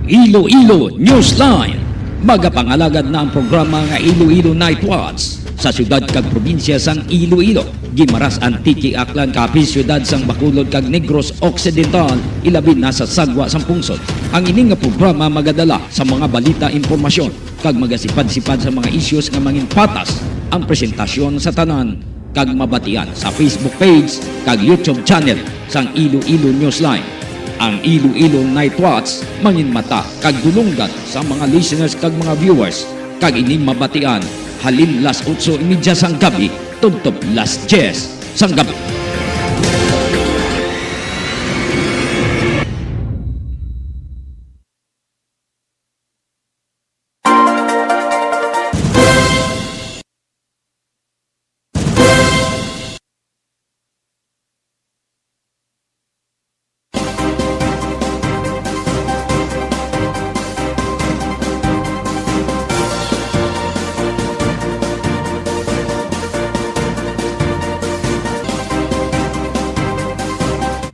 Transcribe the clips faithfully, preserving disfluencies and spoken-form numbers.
Iloilo Newsline. Magapangalagad na ang programa nga Iloilo Night Watch sa siyudad kag probinsya sang Iloilo, Guimaras, Antique, Aklan, Capiz, siyudad sang Bacolod kag Negros Occidental, ilabi na sa Sagwa sang Pungsod. Ang ini nga programa magadala sa mga balita, impormasyon, kag magasipad-sipad sa mga issues nga manginpatas. Ang presentasyon sa tanan kag mabatian sa Facebook page kag YouTube channel sang Iloilo Newsline. Ang Iloilo Night Watch manginmata kag dulonggan sa mga listeners kag mga viewers, kag ini mabatian halin las otso y media sang gabi tubtob las diyes sang gabi.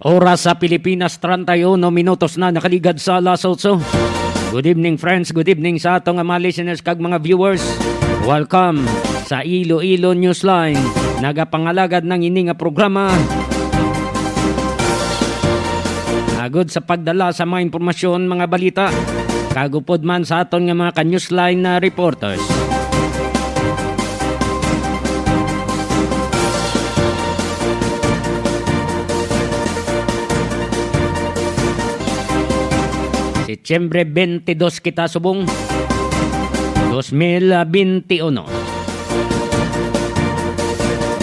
Oras sa Pilipinas, treinta y uno minutos na nakaligad sa alas otso. Good evening, friends. Good evening sa ato nga mga listeners kag mga viewers. Welcome sa Iloilo Newsline. Nagapangalagad ng ini nga programa agod sa pagdala sa mga impormasyon, mga balita, kag upod man sa aton nga mga ka-Newsline na reporters. Setyembre twenty-dos kita subong, dos mil benti uno.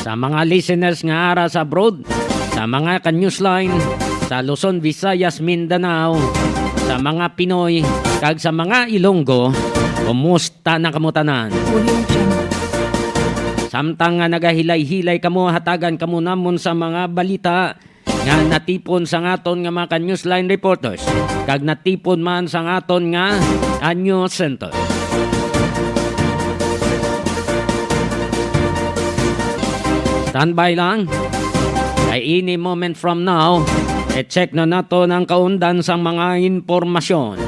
Sa mga listeners nga ara sa abroad, sa mga ka-Newsline, sa Luzon, Visayas, Mindanao, sa mga Pinoy, kag sa mga Ilonggo, kumusta na kamo tanan? Audio Jungle. Samtang nga nagahilay-hilay kamo, hatagan kamo namon sa mga balita nga natipon sa aton nga mga ka-Newsline reporters, kag natipon man sa aton nga, ah, news center. Standby lang. Kay any moment from now, i-check na naton ang kaundan sang mga impormasyon.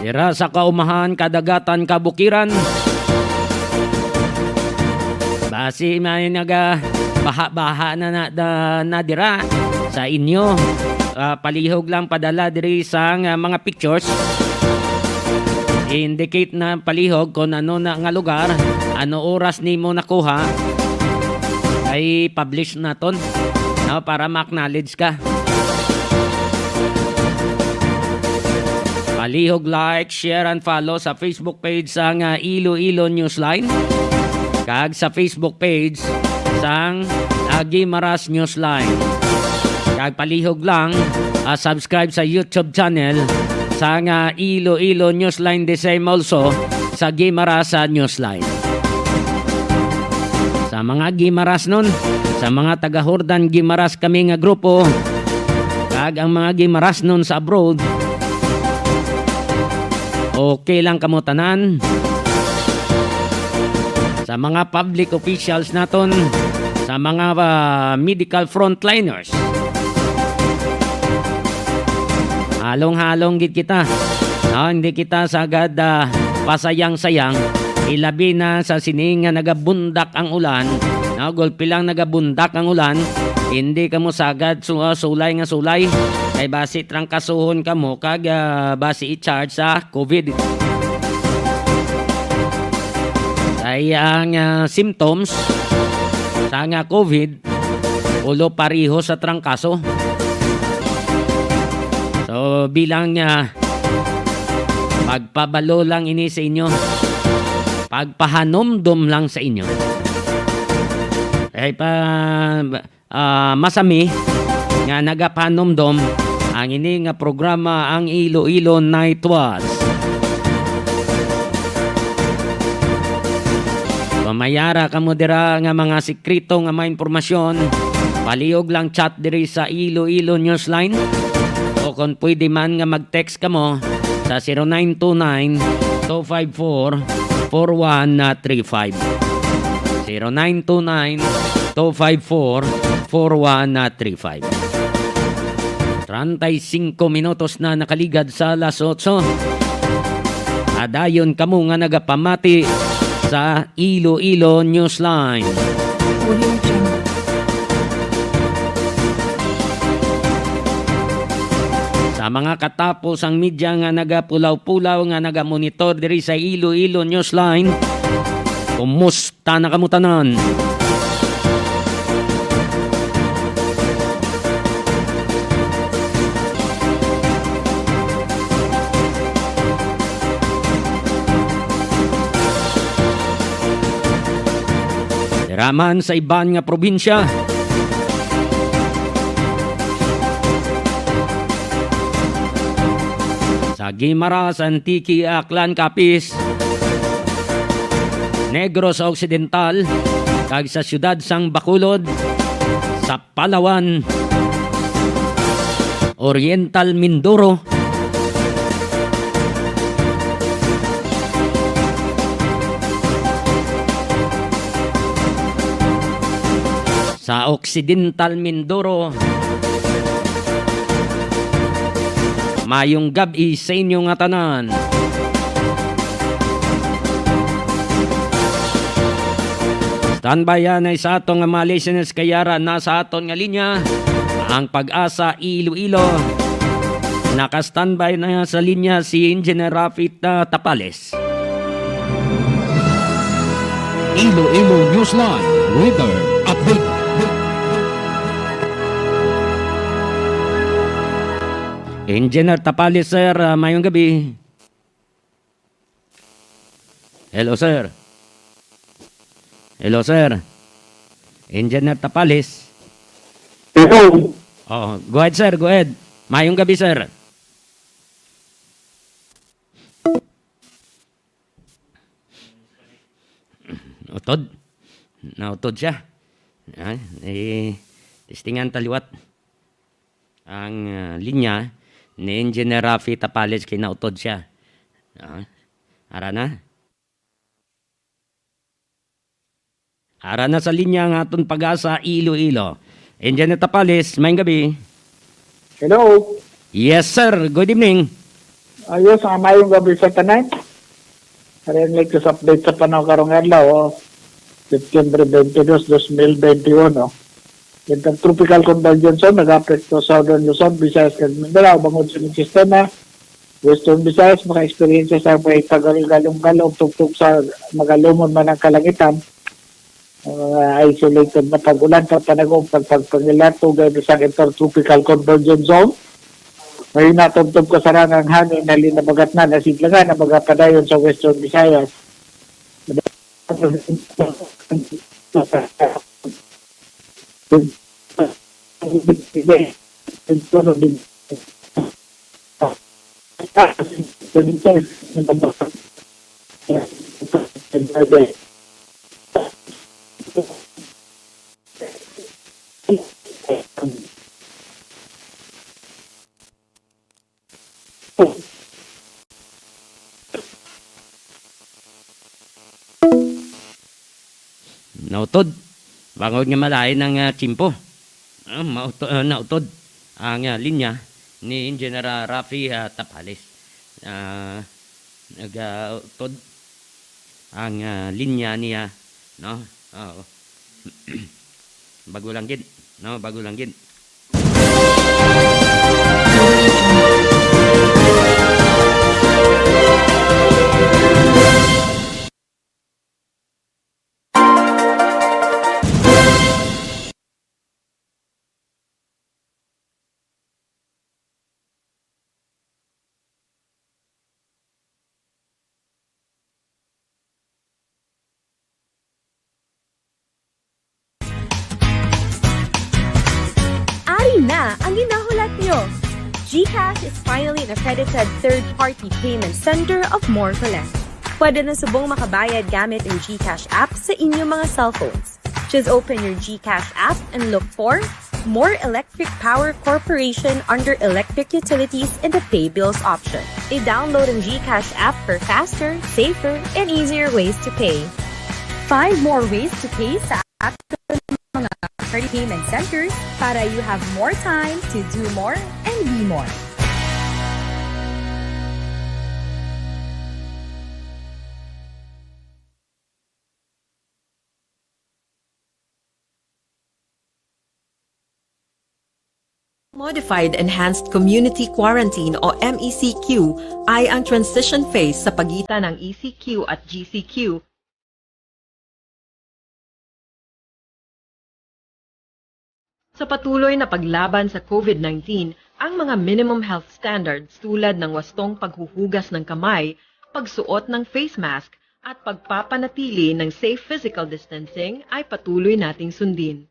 Dira sa kaumahan, kadagatan, kabukiran, basi may naga baha-baha na, na, na, na dira sa inyo. Ah, palihog lang padala diri sa, ah, mga pictures. I-indicate na palihog kung ano na nga lugar, ano oras nimo nakuha, ay publish naton, no, para ma-acknowledge ka. Palihog like, share, and follow sa Facebook page sang, ah, Iloilo Newsline, kag sa Facebook page sang, ah, Guimaras Newsline. Kag palihog lang, ah, subscribe sa YouTube channel sang, ah, Iloilo Newsline, the same also sa Guimaras, ah, Newsline. Sa mga Guimarasnon, sa mga taga Jordan, Guimaras kami nga grupo, kag ang mga Guimarasnon sa abroad, okay lang kamo tanan. Sa mga public officials naton, sa mga, ah, medical frontliners, halong-halong gid kita. No, hindi kita sagad, ah, pasayang-sayang. Ilabi na sa sining nga nagabundak ang ulan. No, gulpi lang nagabundak ang ulan. Hindi kamo sagad su-, ah, sulay nga sulay. Kay basi trangkasuhon kamo kag, ah, basi i-charge sa COVID. Kay ang, ah, symptoms sa nga COVID, ulo pareho sa trangkaso. So, bilang, ah, pagpabalo lang ini sa inyo, pagpahanumdom lang sa inyo. Ay pa, ah, masami nga nagapanumdom ang ini nga programa, ang Iloilo Night Watch. Pamayara kamo dira nga mga sikreto nga mga impormasyon, palihog lang chat diri sa Iloilo Newsline, o kon pwede man nga mag-text kamo sa zero nine two nine, two five four, four one three five. Zero nine two nine, two five four, four one three five. Treinta y cinco minutos na nakaligad sa alas otso. Adayon kamo nga nagapamati sa Iloilo Newsline. Audio Jungle. Sa mga katapos ang media nga nagapulaw-pulaw, nga nagamonitor diri sa Iloilo Newsline, kumusta na kamo tanan? Dira man sa iban nga probinsya, sa Guimaras, Antique, Aklan, Capiz, Negros Occidental, kag sa siyudad sang Bacolod, sa Palawan, Oriental Mindoro, sa Occidental Mindoro. Mayong gab-i sa inyo nga tanan. Standby anay sa aton nga mga listeners, kay ara na sa aton nga linya ang Pag-asa Iloilo. Naka-standby na sa linya si Engineer Rafi Ta-, Tapales. Iloilo Newsline Weather Update. Engineer Tapales, sir, ah, mayong gabi. Hello, sir. Hello, sir. Engineer Tapales. Hello. Oh, go ahead, sir. Go ahead. Mayong gabi, sir. Utod. Nautod siya. Ah, eh, testingan ta liwat ang, ah, linya ni Engineer Rafi Tapales, kay nautod siya. Ah, ara na. Ara na sa linya ang aton Pag-asa Iloilo. Engineer Tapales, mayong gabi. Hello. Yes, sir. Good evening. Ah, yes, ah, mayong gabi sa tanan. Ari ang latest update sa panahon karong adlaw, oh, September twenty-two, twenty twenty-one. Intertropical Convergence Zone nag-apekto sa Southern Luzon, Visayas, kag Mindanao. Bangod sa ining sistema, Western Visayas maka-experience sa may pagagalong-galong tubtob sa magalumon man ang kalangitan. Ang mga isolated na pag-ulan, pagpanag-on, pagpangpangila, tugay na sang Intertropical Convergence Zone. May natubtob kasarangan ang hangin, halin na bagatnan, asin langan ang mga padayon sa Western Visayas. Nautod. Bangod nga malain ang, ah, tiyempo. Ah, mauto-, ah, nautod ang, ah, linya ni Engineer, ah, Rafi, ah, Tapales. Ah, nagautod ang, ah, linya niya, no? Oo. Bago lang gid, no? Bago lang gid. Ari na ang ginahulat nyo! GCash is finally an accredited third-party payment center of Morcoles. Pwede na subong makabayad gamit ang GCash app sa inyong mga cellphones. Just open your GCash app and look for More Electric Power Corporation under Electric Utilities in the Pay Bills option. I-download ang GCash app for faster, safer, and easier ways to pay. Find more ways to pay sa app ng mga payment centers para you have more time to do more and be more. Modified Enhanced Community Quarantine o M E C Q ay ang transition phase sa pagitan ng E C Q at G C Q. Sa patuloy na paglaban sa COVID nineteen, ang mga minimum health standards tulad ng wastong paghuhugas ng kamay, pagsuot ng face mask, at pagpapanatili ng safe physical distancing ay patuloy nating sundin.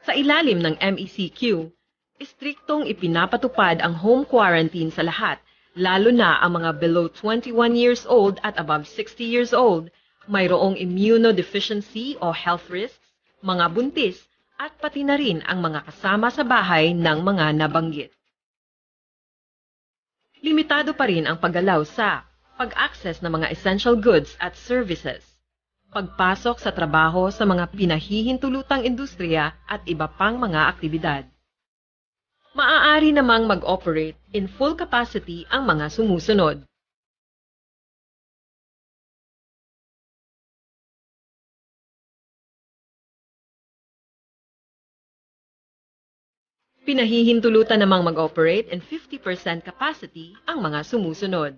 Sa ilalim ng M E C Q, istriktong ipinapatupad ang home quarantine sa lahat, lalo na ang mga below twenty-one years old at above sixty years old, mayroong immunodeficiency o health risks, mga buntis, at pati na rin ang mga kasama sa bahay ng mga nabanggit. Limitado pa rin ang paggalaw sa pag-access ng mga essential goods at services, pagpasok sa trabaho sa mga pinahihintulutang industriya at iba pang mga aktibidad. Maaari namang mag-operate in full capacity ang mga sumusunod. Pinahihintulutan namang mag-operate in fifty percent capacity ang mga sumusunod.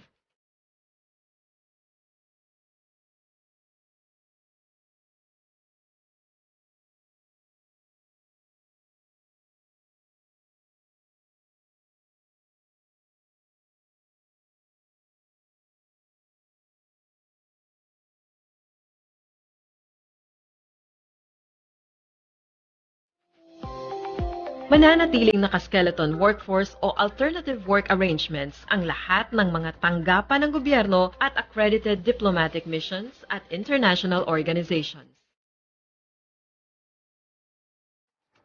Mananatiling naka-skeleton workforce o alternative work arrangements ang lahat ng mga tanggapan ng gobyerno at accredited diplomatic missions at international organizations.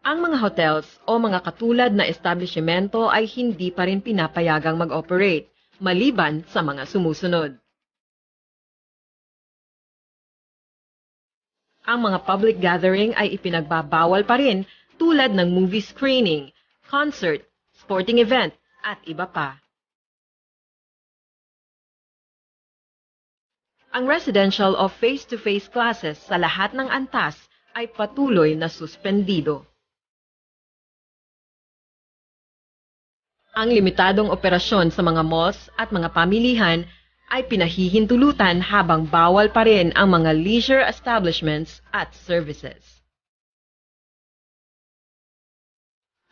Ang mga hotels o mga katulad na establishmento ay hindi pa rin pinapayagang mag-operate, maliban sa mga sumusunod. Ang mga public gathering ay ipinagbabawal pa rin, tulad ng movie screening, concert, sporting event, at iba pa. Ang residential o face-to-face classes sa lahat ng antas ay patuloy na suspendido. Ang limitadong operasyon sa mga malls at mga pamilihan ay pinahihintulutan, habang bawal pa rin ang mga leisure establishments at services.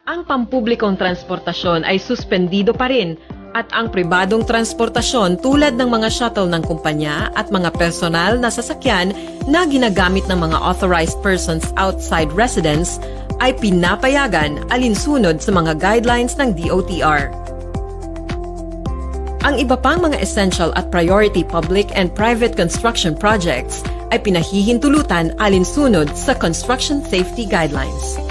Ang pampublikong transportasyon ay suspendido pa rin, at ang pribadong transportasyon tulad ng mga shuttle ng kumpanya at mga personal na sasakyan na ginagamit ng mga authorized persons outside residence ay pinapayagan alinsunod sa mga guidelines ng D O T R. Ang iba pang mga essential at priority public and private construction projects ay pinahihintulutan alinsunod sa construction safety guidelines.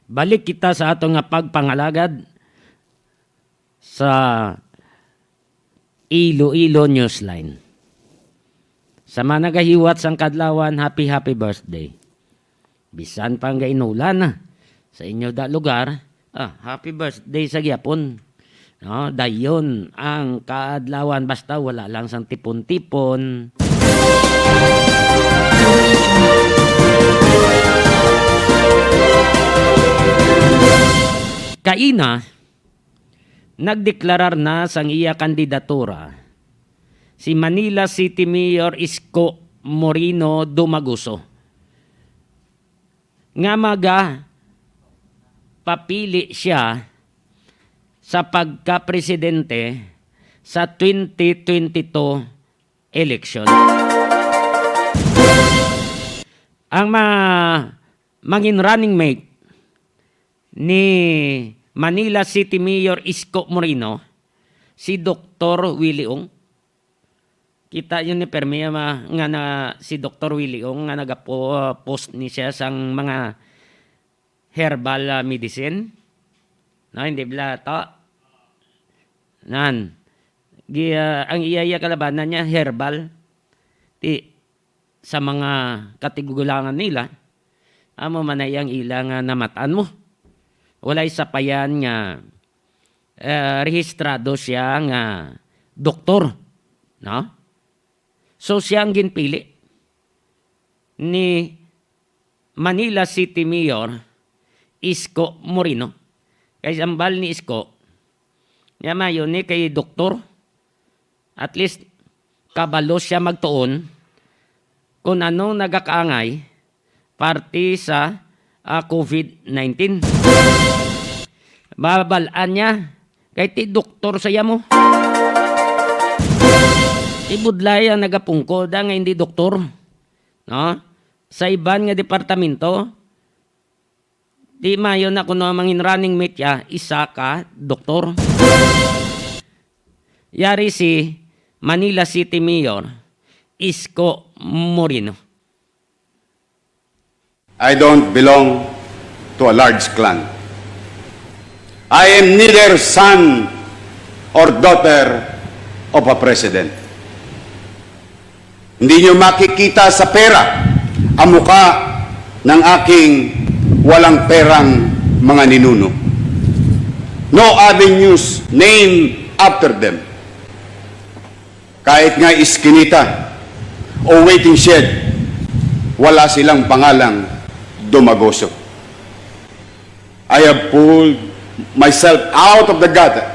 Balik kita sa ato nga pagpangalagad sa Iloilo Newsline. Sa mga nagahiwat sang kadlawan, happy, happy birthday. Bisan pa nga inulan sa inyo da lugar, ah, happy birthday sa gyapon. No, dayon ang kaadlawan, basta wala lang sang tipon-tipon. Kaina, nagdeklarar na sang iya kandidatura si Manila City Mayor Isko Moreno Dumagoso nga magapapili siya sa pagkapresidente sa twenty twenty-two election. Ang ma-, mangin running mate ni Manila City Mayor Isko Moreno, si Doktor Willie Ong. Kita yun ni Permi, ma-, nga na, si Doktor Willie Ong nga nagapo-, post ni siya sang mga herbal, ah, medicine. No, hindi bala to. Nan. Gi-, ah, ang iya, iya kalabanan niya, herbal. Ti, sa mga katigulangan nila, amo man na iyang ila nga namatan mo. Walay sapayan nga, eh, rehistrado siya nga doktor, no? So, siya ang ginpili ni Manila City Mayor Isko Moreno. Kay sambal ni Isko, niya mayo ni kay doktor, at least, kabalo siya magtuon kung anong nagakaangay parte sa, ah, covid nineteen. Mabal-an niya, kay ti doktor saya mo. Ti budlay ang nagapungko da nga hindi doktor, no? Sa iban nga departamento, di mayo na kuno ang mangin running mate ya, isa ka doktor. Yari si Manila City Mayor Isko Moreno. I don't belong to a large clan. I am neither son or daughter of a president. Hindi nyo makikita sa pera ang muka ng aking walang perang mga ninuno. No avenues named after them. Kahit nga iskinita o waiting shed, wala silang pangalang Dumagoso. I have pulled myself out of the gutter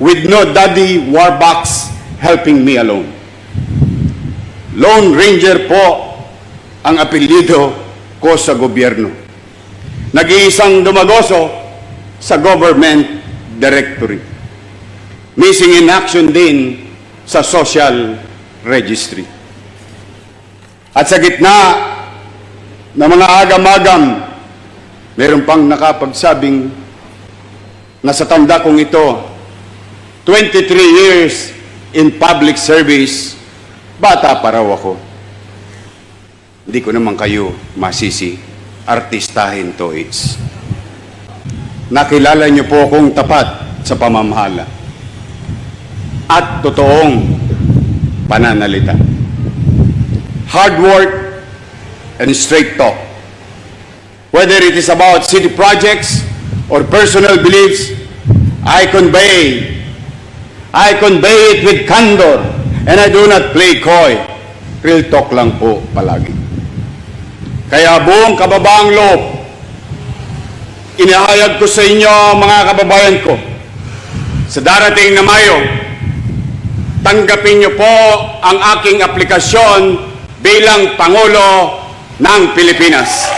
with no daddy Warbucks helping me alone. Lone Ranger po ang apelyido ko sa gobyerno. Nag-iisang Dumagoso sa government directory. Missing in action din sa social registry. At sa gitna ng mga agam-agam, meron pang nakapagsabing na sa tanda kong ito, twenty-three years in public service, bata pa raw ako. Hindi ko naman kayo masisi, artistahin to is. Nakilala niyo po akong tapat sa pamamahala at totoong pananalita. Hard work and straight talk. Whether it is about city projects or personal beliefs, I convey, I convey it with candor and I do not play coy. Real talk lang po palagi. Kaya buong kababaang loob, inihayag ko sa inyo, mga kababayan ko, sa darating na Mayo, tanggapin niyo po ang aking aplikasyon bilang Pangulo ng Pilipinas.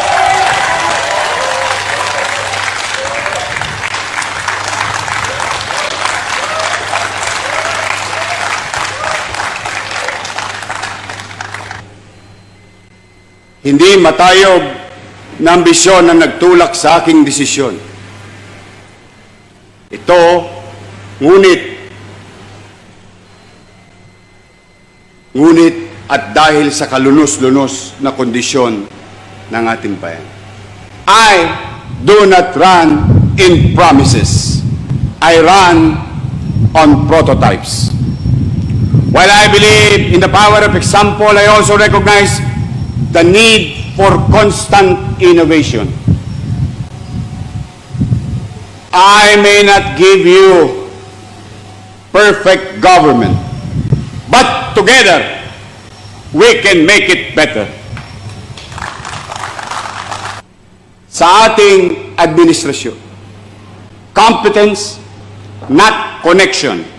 Hindi matayog na ambisyon ang nagtulak sa aking desisyon. Ito, ngunit, ngunit at dahil sa kalunos-lunos na kondisyon ng ating bayan. I do not run in promises. I run on prototypes. While I believe in the power of example, I also recognize the need for constant innovation. I may not give you perfect government, but together, we can make it better. Sa ating administrasyon, competence, not connection,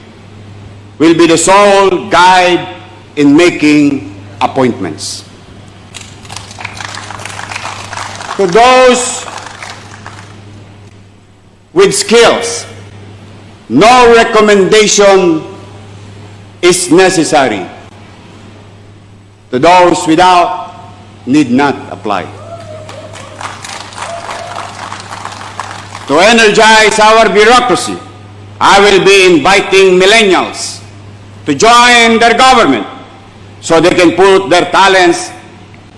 will be the sole guide in making appointments. To those with skills, no recommendation is necessary. To those without, need not apply. To energize our bureaucracy, I will be inviting millennials to join their government so they can put their talents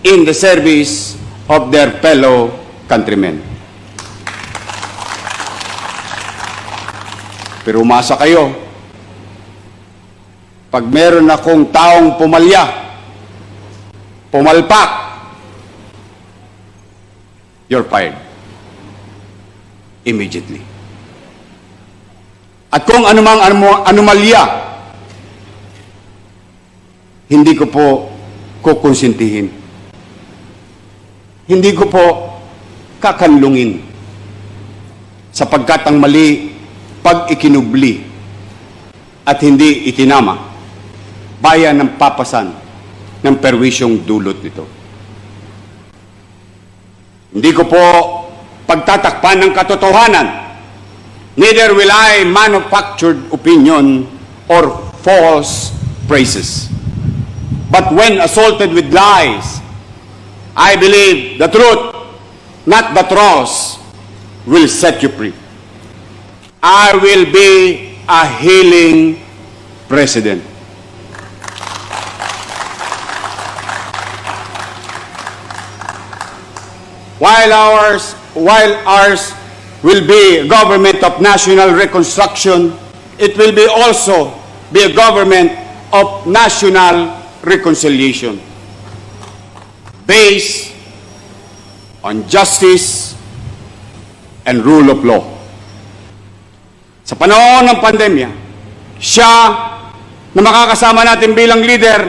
in the service of their fellow countrymen. Pero umasa kayo, pag meron akong taong pumalya, pumalpak, you're fired immediately. At kung anumang ano-, anomalya, hindi ko po kukonsintihin. Hindi ko po kakanlungin, sapagkat ang mali, pag ikinubli at hindi itinama, bayan ang papasan ng perwisyong dulot nito. Hindi ko po pagtatakpan ang katotohanan. Neither will I manufactured opinion or false praises. But when assaulted with lies, I believe the truth, not the trolls, will set you free. I will be a healing president. While ours, while ours will be a government of national reconstruction, it will be also be a government of national reconciliation based on justice and rule of law. Sa panahon ng pandemya, siya na makakasama natin bilang leader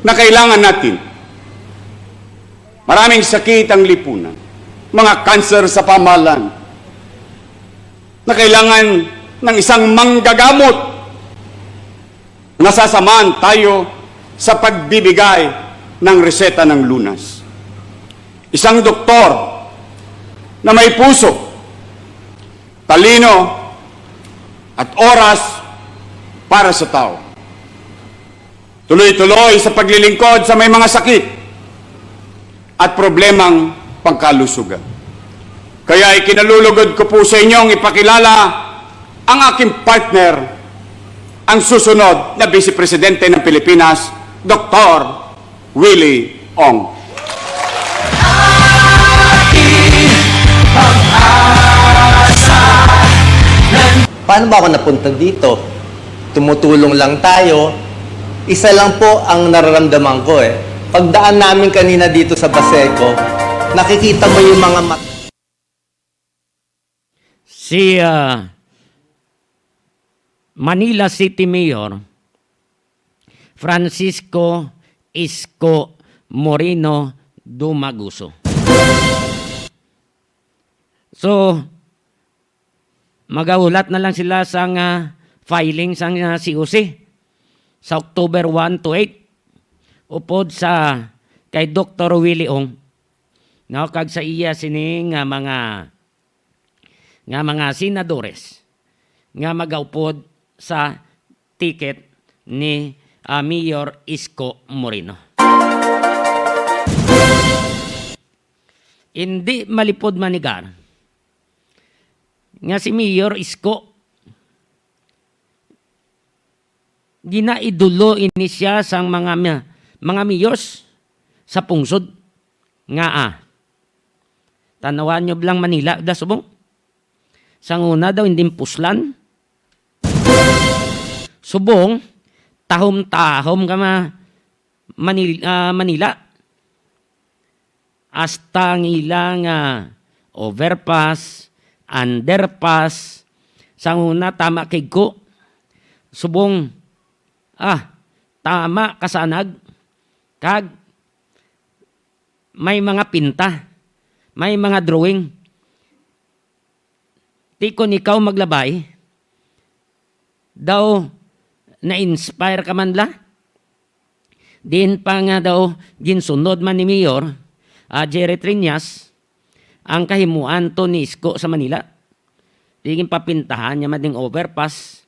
na kailangan natin. Maraming sakit ang lipunan, mga kanser sa pamahalan na kailangan ng isang manggagamot. Nasasamahan tayo sa pagbibigay ng reseta ng lunas. Isang doktor na may puso, talino, at oras para sa tao. Tuloy-tuloy sa paglilingkod sa may mga sakit at problemang pangkalusugan. Kaya ikinalulugod ko po sa inyong ipakilala ang aking partner, ang susunod na Vice Presidente ng Pilipinas, Doktor Willie Ong. Paano ba ako napunta dito? Tumutulong lang tayo. Isa lang po ang nararamdaman ko eh. Pagdaan namin kanina dito sa Baseco, nakikita mo yung mga mat- Si, ah, Manila City Mayor Francisco Isko Moreno Dumaguso. So, magahulat na lang sila sang, ah, filing sang, ah, C O C sa October one to eight upod sa kay Doktor Willie Ong, no, kag sa iya sini nga mga, nga mga senadores nga magaupod sa ticket ni, ah, Mayor Isko Moreno. Hindi malipod manigar nga si Mayor Isko, ginaidolo ini siya sang mga, mga mayors sa pungsod nga, ah, tanawan nyo lang Manila, da subong. Sang una daw, hindi puslan. Subong, tahom-tahom ka ma-, Manil-, ah, Manila. hasta ang ila nga overpass, underpass, sa una tama kay ko. Subong, ah, tama kasanag. Kag may mga pinta, may mga drawing. Ti kon ikaw maglabay, daw na-inspire ka man la? Diin pa nga daw ginsunod man ni Mayor, ah, Jerry Triñas ang kahimuan to ni Isko sa Manila. Di ginpapintahan niya man ding overpass,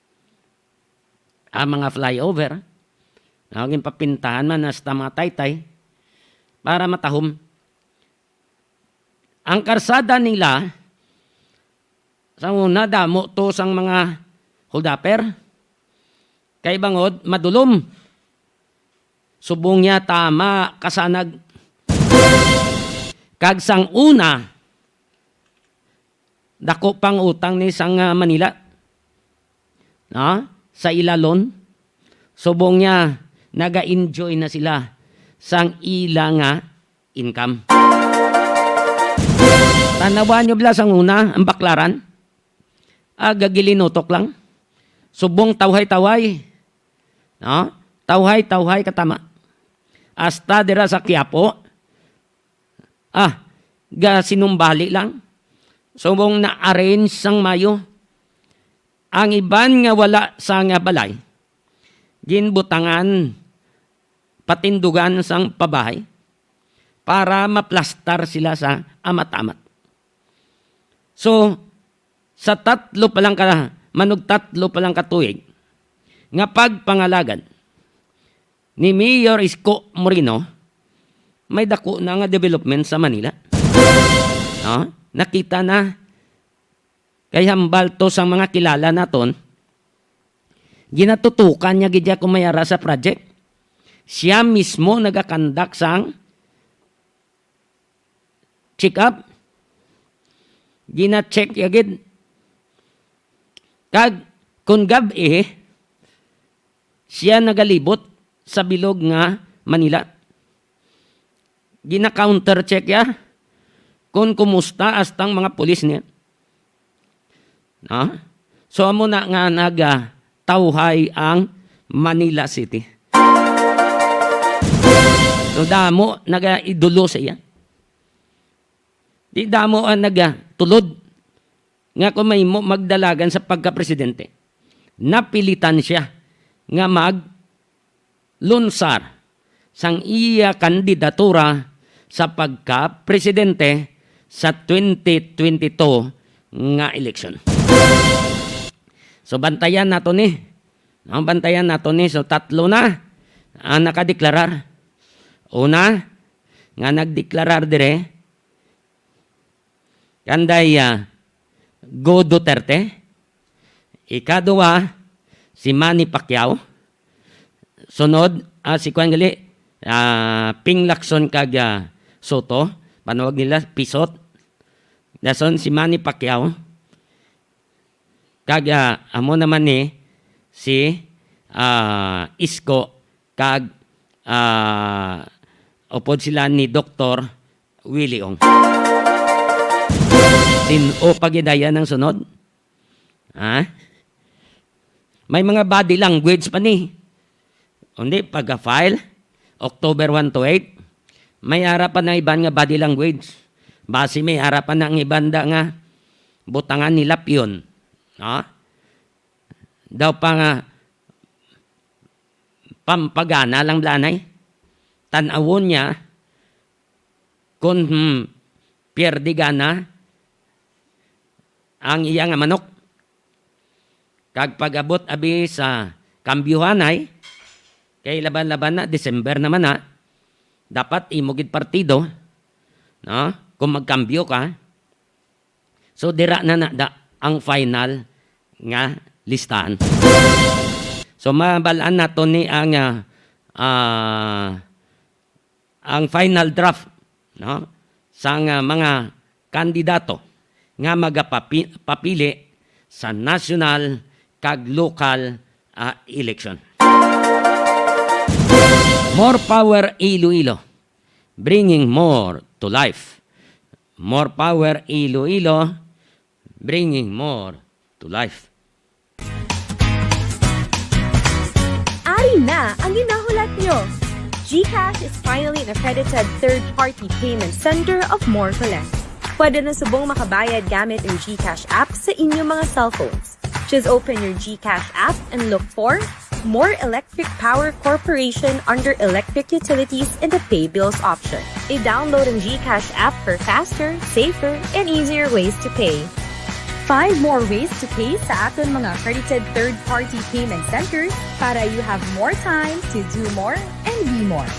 ang mga flyover, no, ginpapintahan man hasta mga taytay para matahom. Ang karsada nila, sa una, damo to sang mga holdupper. Kay bangod, madulom. Subong niya, tama, kasanag. Kag sang una, dako pang utang ni sang, ah, Manila. No? Sa ila loan. Subong niya, naga-enjoy na sila sang ila nga income. Tanawan nyo bala sang una, ang baklaran. Aga gilinutok lang. Subong tawhay-tawhay. No? Tawhay-tawhay katama. Hasta dira sa Quiapo, ah, gasinumbali lang. Subong na-arrange sang mayo. Ang iban nga wala sa nga balay, ginbutangan patindugan sang pabahay para maplastar sila sa amat-amat. So, sa tatlo pa lang ka, manugtatlo pa lang ka tuig nga pagpangalagan ni Mayor Isko Moreno, may dako na nga development sa Manila. No? Nakita na. Kay hambal to sang mga kilala naton, ginatutukan niya gid ya kung may ara sa project. Siya mismo nagakandak sang check-up. Gina-check ya gid. Kag kung gab-i, siya nagalibot sa bilog nga Manila. Gina-counter check ya kung kumusta hasta ang mga pulis niya. No? So, amo na nga nagatawhay ang Manila City. So, damo nagaidulo sa iya. Di damo ang nagatulod nga kung mahimo magdalagan sa pagkapresidente. Napilitan siya nga maglunsar sang iya kandidatura sa pagkapresidente sa twenty twenty-two nga eleksyon. So, bantayan nato ni. No, bantayan nato ni. So, tatlo na ang nakadeklarar. Una, nga nagdeklarar dire, kanday, ah, Go Duterte. Ikaduha, si Manny Pacquiao. Sunod, ah, si kuwan gali, ah, Ping Lacson kag, ah, Soto. Panawag nila, Pisot. Dason si Manny Pacquiao. Kag, ah, amo naman ni si, ah, Isko kag, ah, upod sila ni Doktor Willie Ong. Sin-o pa gid ang sunod? Ha? May mga body language pa ni. Undi, pagka-file, October one to eight, may ara pa na iban nga body language. Basi may ara pa na ang iban da nga butangan ni Lapyon. Ha? Daw pa nga pampagana lang blanay. Tan-awon niya kung, hmm, pierde gana ang iya nga manok. Kag pag-abot abi sa kambyohanay, kay laban-laban na, December naman na, dapat imo gid partido, no? Kung magkambyo ka, so dira na na da ang final nga listahan. So mabal-an nato ni ang, ah, ah, ang final draft, no, sang, ah, mga kandidato nga magapapi-, papili sa national kag lokal, ah, eleksyon. More power, Iloilo. Bringing more to life. More power, Iloilo, bringing more to life. Ari na ang ginahulat nyo! GCash is finally an accredited third-party payment center of More Collect. Pwede na subong makabayad gamit ang GCash app sa inyong mga cellphones. Just open your GCash app and look for More Electric Power Corporation under Electric Utilities in the Pay Bills option. I-download ang GCash app for faster, safer, and easier ways to pay. Find more ways to pay sa aton mga accredited third-party payment centers para you have more time to do more and be more.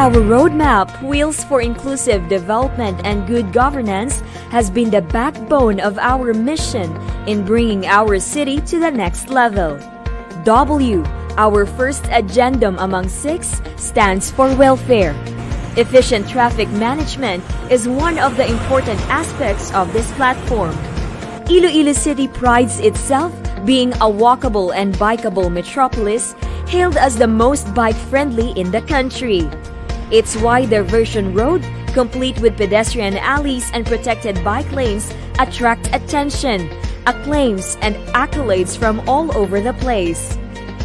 Our roadmap, Wheels for Inclusive Development and Good Governance, has been the backbone of our mission in bringing our city to the next level. W, our first agendum among six, stands for welfare. Efficient traffic management is one of the important aspects of this platform. Iloilo City prides itself being a walkable and bikeable metropolis, hailed as the most bike-friendly in the country. Its wide diversion road, complete with pedestrian alleys and protected bike lanes, attract attention, acclaims, and accolades from all over the place.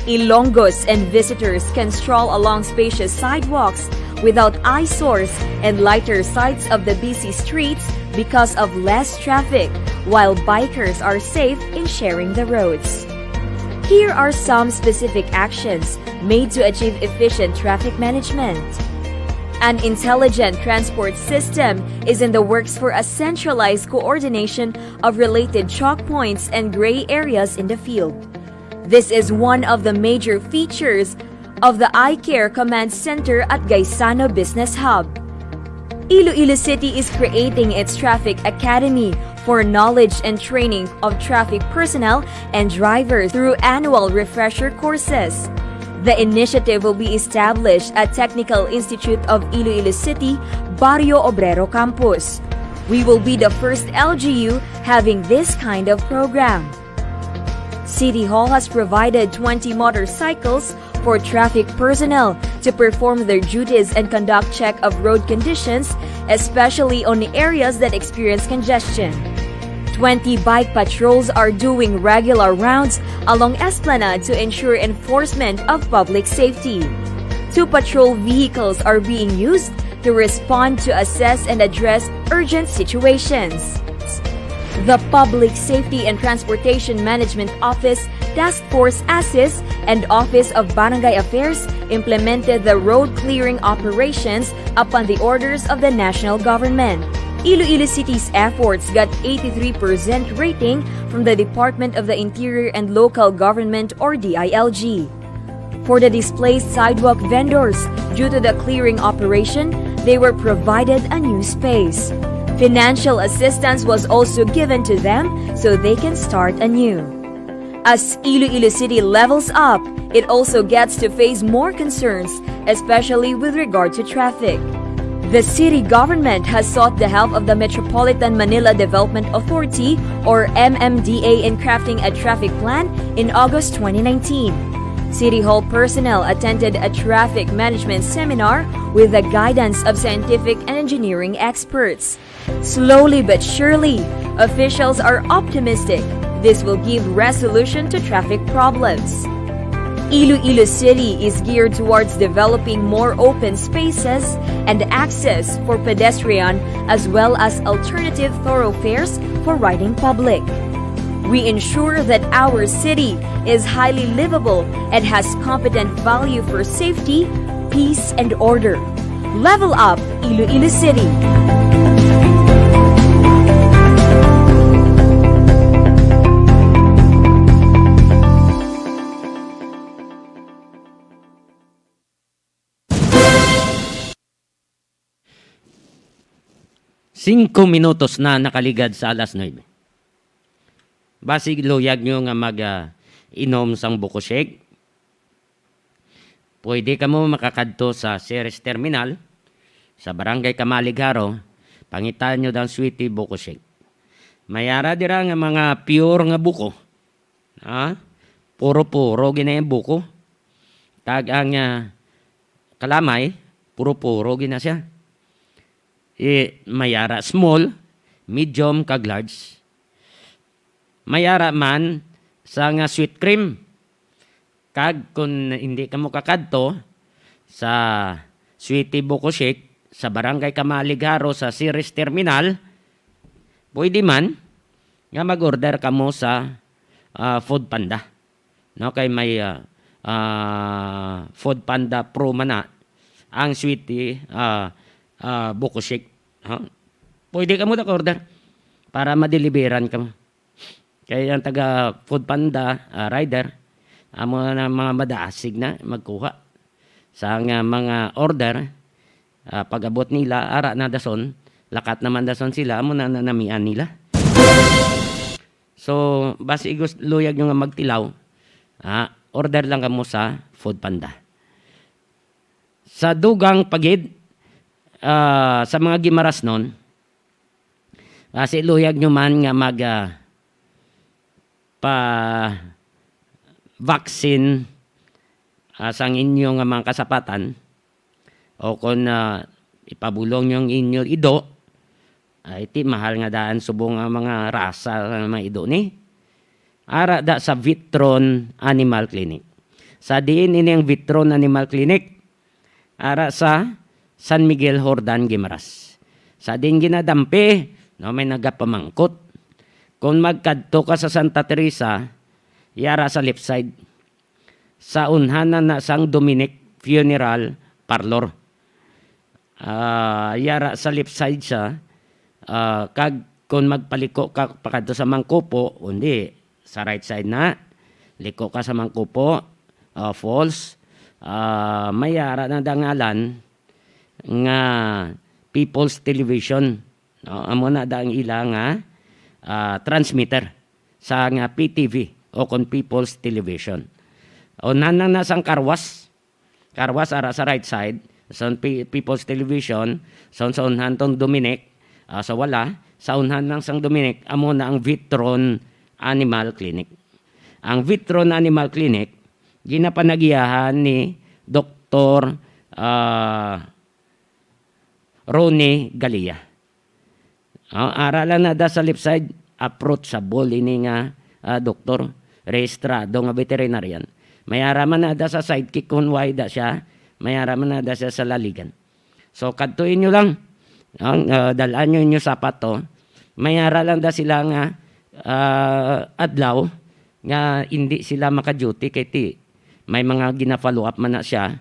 Ilonggos and visitors can stroll along spacious sidewalks without eyesores and lighter sides of the busy streets because of less traffic, while bikers are safe in sharing the roads. Here are some specific actions made to achieve efficient traffic management. An intelligent transport system is in the works for a centralized coordination of related choke points and gray areas in the field. This is one of the major features of the iCare Command Center at Gaisano Business Hub. Iloilo City is creating its Traffic Academy for knowledge and training of traffic personnel and drivers through annual refresher courses. The initiative will be established at Technical Institute of Iloilo City, Barrio Obrero Campus. We will be the first L G U having this kind of program. City Hall has provided twenty motorcycles for traffic personnel to perform their duties and conduct check of road conditions, especially on areas that experience congestion. Twenty bike patrols are doing regular rounds along Esplanade to ensure enforcement of public safety. Two patrol vehicles are being used to respond to assess and address urgent situations. The Public Safety and Transportation Management Office, Task Force ASIS, and Office of Barangay Affairs implemented the road clearing operations upon the orders of the national government. Iloilo City's efforts got eighty-three percent rating from the Department of the Interior and Local Government, or D I L G. For the displaced sidewalk vendors, due to the clearing operation, they were provided a new space. Financial assistance was also given to them so they can start anew. As Iloilo City levels up, it also gets to face more concerns, especially with regard to traffic. The city government has sought the help of the Metropolitan Manila Development Authority, or M M D A, in crafting a traffic plan in August twenty nineteen. City Hall personnel attended a traffic management seminar with the guidance of scientific and engineering experts. Slowly but surely, officials are optimistic this will give resolution to traffic problems. Iloilo City is geared towards developing more open spaces and access for pedestrian as well as alternative thoroughfares for riding public. We ensure that our city is highly livable and has competent value for safety, peace, and order. Level up, Iloilo City! Singko minutos na nakaligad sa alas nuebe. Basig luyag nyo nga mag, ah, inom sang buko shake, pwede kamo makakadto sa Ceres Terminal sa Barangay Camalig, Jaro. Pangitaan nyo dang Sweetie Buko Shake. May ara dira nga mga pure nga buko. Ha? Puro-puro gina yung buko. Kag ang, ah, kalamay, puro-puro gina siya. Eh, may ara small, medium, kag large. May ara man sa nga sweet cream. Kag kung hindi kamo kakadto sa Sweetie Buko Shake sa Barangay Camalig, Jaro sa Ceres Terminal, pwede man nga mag-order kamo sa, ah, Food Panda. No, kay may, ah, ah, Food Panda Pro man na ang Sweetie, ah, ah, Buko Shake. Ha? Pwede kamo mag-order para madeliveran kamo. Kay ang taga Food Panda, ah, rider, amo na mga madasig na magkuha sa nga mga order. Ah, pag-abot nila, ara na dason, lakat naman dason sila, amo na nanamian nila. So, basi igos luyag nyo nga magtilaw, ah, order lang kamo sa Food Panda. Sa dugang pa gid, ah, sa mga Guimaras nun, basi luyag nyo man nga mag, ah, pa-vaccine, ah, sang inyo nga mga kasapatan, o kon, ah, ipabulong nyo ang inyo ido, ay, ti mahal nga daan subong ang mga rasa nga mga ido ni. Ara da sa Vitron Animal Clinic. Sa diin ini ang Vitron Animal Clinic? Ara sa San Miguel, Jordan, Guimaras. Sa diin ginadampi, no, may nagapamangkot. Kung magkadto ka sa Santa Teresa, yara sa left side. Sa unhanan na sang Dominic Funeral Parlor. Ah, yara sa left side siya, ah, kag kung magpaliko ka pakadto sa Mangkupo, undi, sa right side na, liko ka sa Mangkupo, ah, Falls, ah, may yara na dangalan nga People's Television. No? Amo na da ang ila nga, ah, transmitter sa nga P T V o kon People's Television. O nanang na sang karwas, karwas ara sa right side, sa Pe-, People's Television, sa, sa unhan tong Dominic, ah, sa wala, sa unhan lang sang Dominic, amo na ang Vitron Animal Clinic. Ang Vitron Animal Clinic, ginapanagiyahan ni Doktor, ah, Ronnie Galia. Ah, ara lang na da sa left side, approachable ini nga, ah, doktor, rehistrado nga veterinarian. May ara man na da sa sidekick kung why da siya, may ara man na da siya sa laligan. So, kadtuin nyo lang. Ang, ah, dal-an nyo inyo sapato. May ara lang da sila nga, ah, adlaw nga hindi sila maka-duty kay ti may mga gina-follow up man na siya.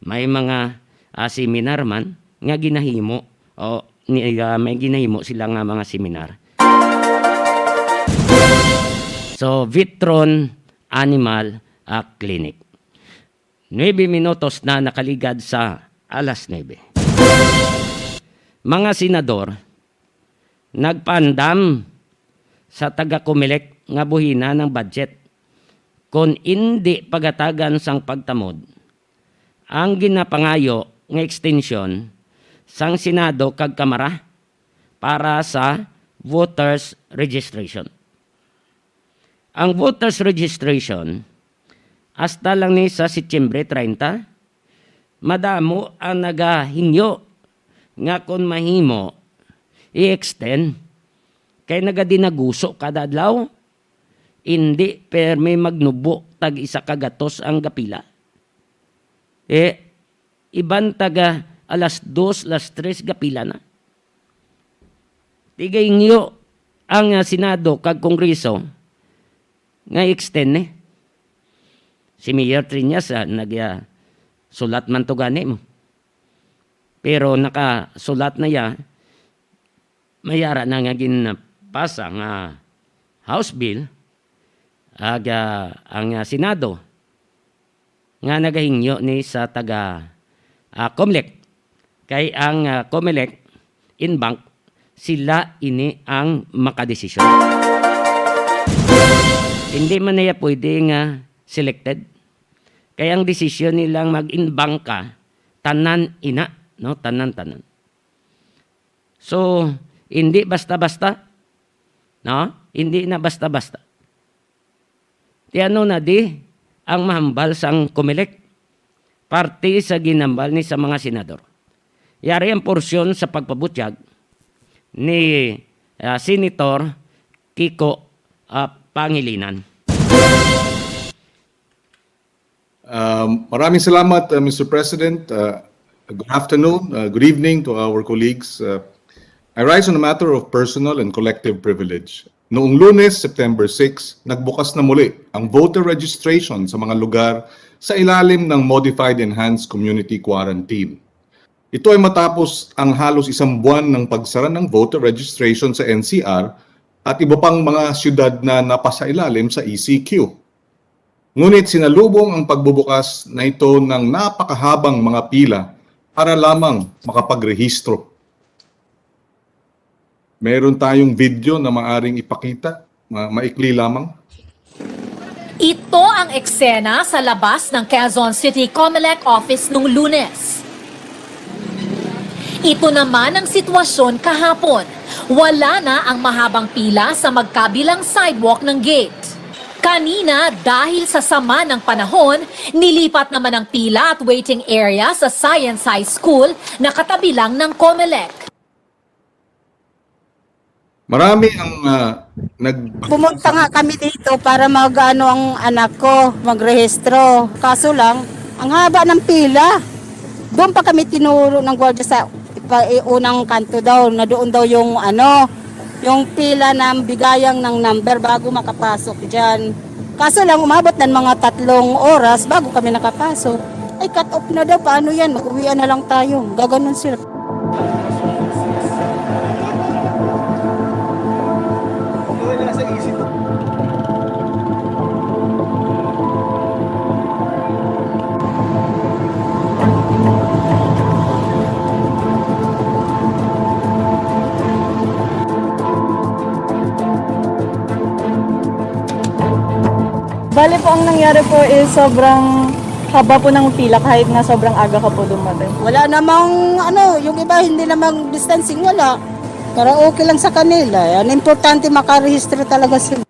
May mga, ah, seminar man nga ginahimo. O, ni, ah, may ginahimo sila nga mga seminar. So, Vitron Animal, ah, Clinic. Nuebe minutos na nakaligad sa alas nuebe. Mga senador, nagpaandam sa taga-Comelec nga buhinan ang budget kon indi pagatagan sang pagtamod ang ginapangayo nga extension sang Senado kag Kamara para sa voters registration. Ang voters registration, hasta lang ni sa Setyembre treinta, madamo ang nagahingyo nga kon mahimo, i-extend. Kay nagadinaguso kada adlaw, indi permi magnubo tag isa ka gatos ang gapila. Eh, iban taga alas dos, alas tres, gapila na. Tigay ngiyo ang, ah, Senado kag Kongreso nga extend ni. Si Mayor Triñas, ah, nag, ah, sulat man to gani mo. Pero nakasulat na ya, may ara na nga ginpasa nga House Bill, aga ang, ah, Senado nga nagahingyo ni sa taga, ah, Comelec. Kay ang, ah, Comelec, en banc, sila ini ang makadesisyon. Hindi man niya pwede nga selected. Kaya ang desisyon nilang mag-inbangka, tanan ina, no? Tanan, tanan. So, hindi basta-basta, no? Hindi na basta-basta. Ti ano na di ang mahambal sang Comelec? Parte sa ginambal ni sa mga senador. Yari ang porsyon sa pagpabutyag ni, ah, Senator Kiko, ah, Pangilinan. Um, maraming salamat, uh, Mister President. Uh, good afternoon, uh, good evening to our colleagues. Uh, I rise on a matter of personal and collective privilege. Noong Lunes, September six, nagbukas na muli ang voter registration sa mga lugar sa ilalim ng Modified Enhanced Community Quarantine. Ito ay matapos ang halos isang buwan ng pagsara ng voter registration sa N C R at iba pang mga siyudad na napasailalim sa E C Q. Ngunit sinalubong ang pagbubukas na ito ng napakahabang mga pila para lamang makapagrehistro. Meron tayong video na maaring ipakita, ma- maikli lamang. Ito ang eksena sa labas ng Quezon City Comelec office nung Lunes. Ito naman ang sitwasyon kahapon. Wala na ang mahabang pila sa magkabilang sidewalk ng gate. Kanina, dahil sa sama ng panahon, nilipat naman ang pila at waiting area sa Science High School na katabi lang ng Comelec. Marami ang uh, nag... Pumunta nga kami dito para mag-ano ang anak ko, magrehistro. Kaso lang, ang haba ng pila. Doon pa kami tinuro ng gwardiya sa ipa- unang kanto daw, na doon daw yung ano, yung pila na bigayang ng number bago makapasok dyan. Kaso lang, umabot ng mga tatlong oras bago kami nakapasok. Ay, cut off na daw. Paano yan? Mag-uwian na lang tayo. Gaganon sila. Bale po, ang nangyari po is sobrang haba po ng pila kahit na sobrang aga ka po dumating. Wala namang ano, yung iba hindi namang distancing, wala. Para okay lang sa kanila. Ang importante makarehistro talaga sila.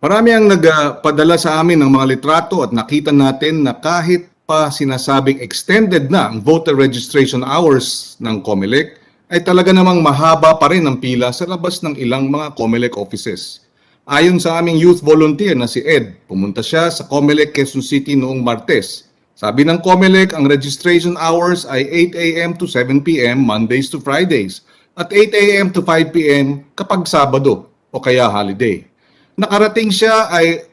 Marami ang nagpadala sa amin ng mga litrato at nakita natin na kahit pa sinasabing extended na ang voter registration hours ng Comelec, ay talaga namang mahaba pa rin ang pila sa labas ng ilang mga Comelec offices. Ayon sa aming youth volunteer na si Ed, pumunta siya sa Comelec Quezon City noong Martes. Sabi ng Comelec, ang registration hours ay eight a m to seven p m Mondays to Fridays at eight a m to five p m kapag Sabado o kaya holiday. Nakarating siya ay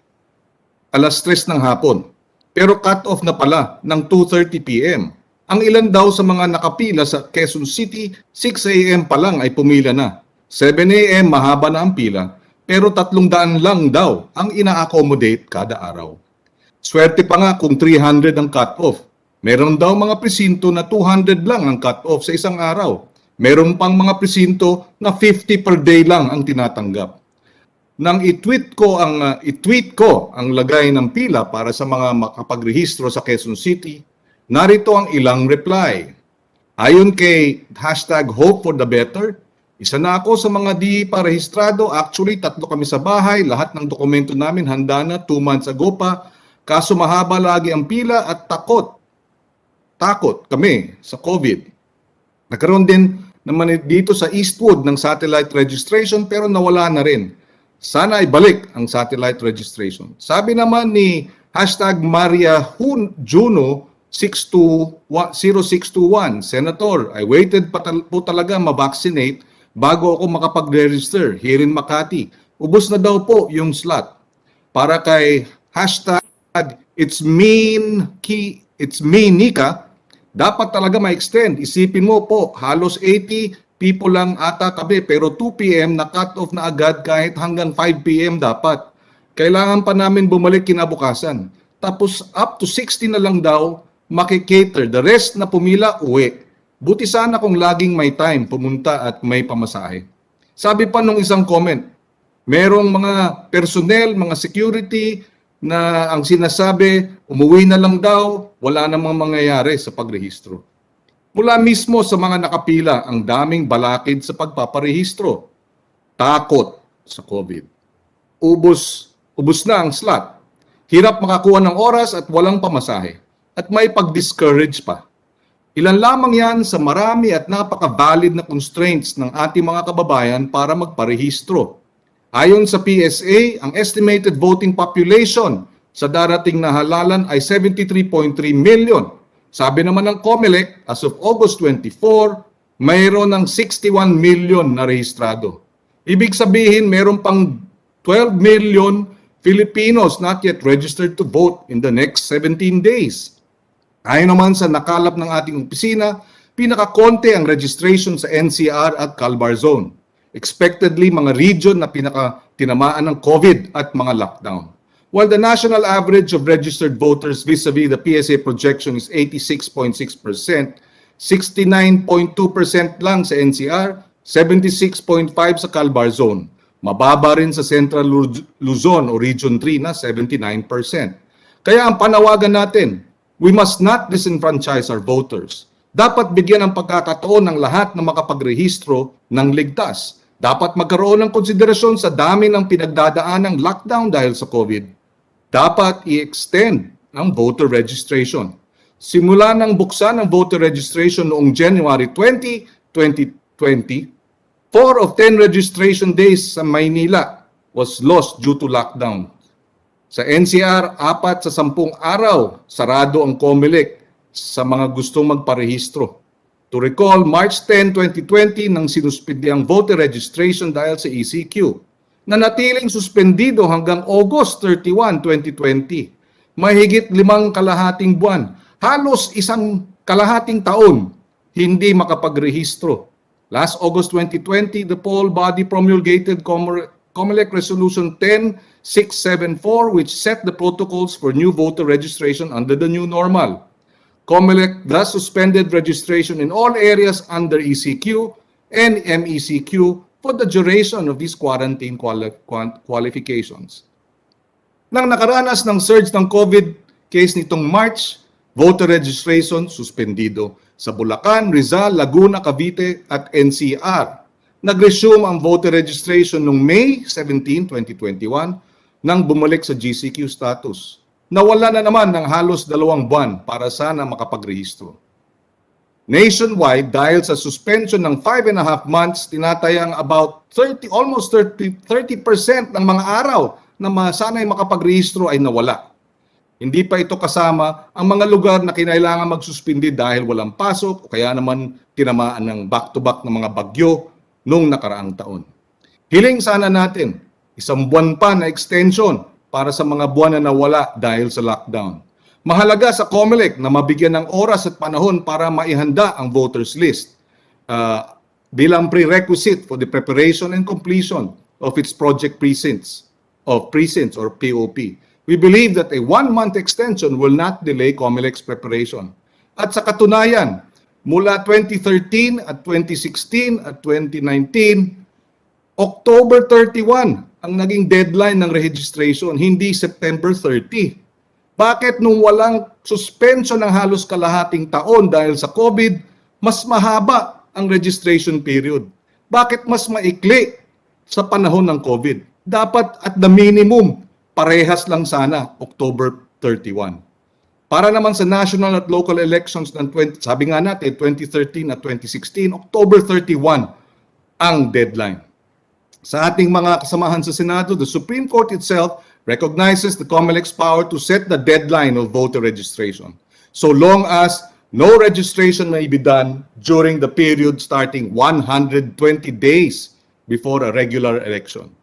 alas tres ng hapon, pero cut-off na pala ng two thirty p m. Ang ilan daw sa mga nakapila sa Quezon City, six a m pa lang ay pumila na. Seven a m mahaba na ang pila, pero tatlong daan lang daw ang ina-accommodate kada araw. Swerte pa nga kung three hundred ang cut-off. Meron daw mga presinto na two hundred lang ang cut-off sa isang araw. Meron pang mga presinto na fifty per day lang ang tinatanggap. Nang i-tweet ko ang ah, i-tweet ko ang lagay ng pila para sa mga makapagrehistro sa Quezon City, narito ang ilang reply. Ayon kay hashtag hope for the better, isa na ako sa mga di pa rehistrado. Actually, tatlo kami sa bahay. Lahat ng dokumento namin handa na two months ago pa. Kaso mahaba lagi ang pila at takot. Takot kami sa COVID. Nagkaroon din naman dito sa Eastwood ng satellite registration pero nawala na rin. Sana ibalik ang satellite registration. Sabi naman ni hashtag Maria Hun Juno six two one, zero six two one, Senator, I waited pa tal- po talaga ma-vaccinate bago ako makapag-register here in Makati. Ubos na daw po yung slot. Para kay hashtag it's mean ki it's me Nika, dapat talaga ma-extend. Isipin mo po, halos eighty people lang ata tabi pero two p m na cut off na agad kahit hanggang five p m dapat. Kailangan pa namin bumalik kinabukasan. Tapos up to sixty na lang daw makikater. The rest na pumila, uwi. Buti sana kung laging may time pumunta at may pamasahe. Sabi pa nung isang comment, merong mga personnel, mga security na ang sinasabi, umuwi na lang daw, wala namang mangyayari sa pagrehistro. Mula mismo sa mga nakapila, ang daming balakid sa pagpaparehistro. Takot sa COVID. Ubos, ubos na ang slot. Hirap makakuha ng oras at walang pamasahe. At may pag-discourage pa. Ilan lamang yan sa marami at napaka-valid na constraints ng ating mga kababayan para magparehistro. Ayon sa P S A, ang estimated voting population sa darating na halalan ay seventy-three point three million. Sabi naman ng Comelec, as of August twenty-four, mayroon ng sixty-one million na rehistrado. Ibig sabihin, meron pang twelve million Filipinos not yet registered to vote in the next seventeen days. Ayon naman sa nakalap ng ating opisina, pinakakonti ang registration sa N C R at Calabar Zone. Expectedly, mga region na pinakatinamaan ng COVID at mga lockdown. While the national average of registered voters vis-a-vis the P S A projection is eighty-six point six percent, sixty-nine point two percent lang sa N C R, seventy-six point five sa Calabar Zone. Mababa rin sa Central Luz-, Luzon o Region three na seventy-nine percent. Kaya ang panawagan natin, we must not disenfranchise our voters. Dapat bigyan ng pagkakataon ng lahat na makapagrehistro ng ligtas. Dapat magkaroon ng konsiderasyon sa dami ng pinagdadaanang lockdown dahil sa COVID. Dapat i-extend ang voter registration. Simula nang buksan ang voter registration noong January twenty, twenty twenty, four of ten registration days sa Maynila was lost due to lockdown. Sa N C R, apat sa sampung araw, sarado ang Comelec sa mga gustong magparehistro. To recall, March ten, twenty twenty, nang sinuspindi ang voter registration dahil sa E C Q. Nanatiling suspendido hanggang August thirty-one, twenty twenty. Mahigit limang kalahating buwan, halos isang kalahating taon, hindi makapagrehistro. Last August twenty twenty, the poll body promulgated Comor-, Comelec Resolution ten six seven four, which set the protocols for new voter registration under the new normal. Comelec thus suspended registration in all areas under E C Q and M E C Q for the duration of these quarantine quali-, quan-, qualifications. Nang nakaranas ng surge ng COVID case nitong March, voter registration suspendido sa Bulacan, Rizal, Laguna, Cavite, at N C R. Nag-resume ang voter registration noong May seventeen, twenty twenty-one, nang bumalik sa G C Q status. Nawala na naman ng halos dalawang buwan para sana makapagrehistro. Nationwide, dahil sa suspension ng five and a half months, tinatayang about thirty, almost thirty, thirty percent ng mga araw na ma-, sana'y makapagrehistro ay nawala. Hindi pa ito kasama ang mga lugar na kinailangan magsuspindi dahil walang pasok o kaya naman tinamaan ng back-to-back na mga bagyo nung nakaraang taon. Hiling sana natin, isang buwan pa na extension para sa mga buwan na nawala dahil sa lockdown. Mahalaga sa Comelec na mabigyan ng oras at panahon para maihanda ang voters list, ah, bilang prerequisite for the preparation and completion of its project precincts, of precincts or P O P. We believe that a one-month extension will not delay Comelec's preparation. At sa katunayan, mula twenty thirteen at twenty sixteen at twenty nineteen, October thirty-one ang naging deadline ng registration, hindi September thirty. Bakit nung walang suspension ng halos kalahating taon dahil sa COVID, mas mahaba ang registration period? Bakit mas maikli sa panahon ng COVID? Dapat at the minimum, parehas lang sana, October thirty-one. Para naman sa national at local elections ng twenty, sabi nga natin, twenty thirteen at twenty sixteen, October thirty-one ang deadline. Sa ating mga kasamahan sa Senado, the Supreme Court itself recognizes the Comelec's power to set the deadline of voter registration, so long as no registration may be done during the period starting one hundred twenty days before a regular election.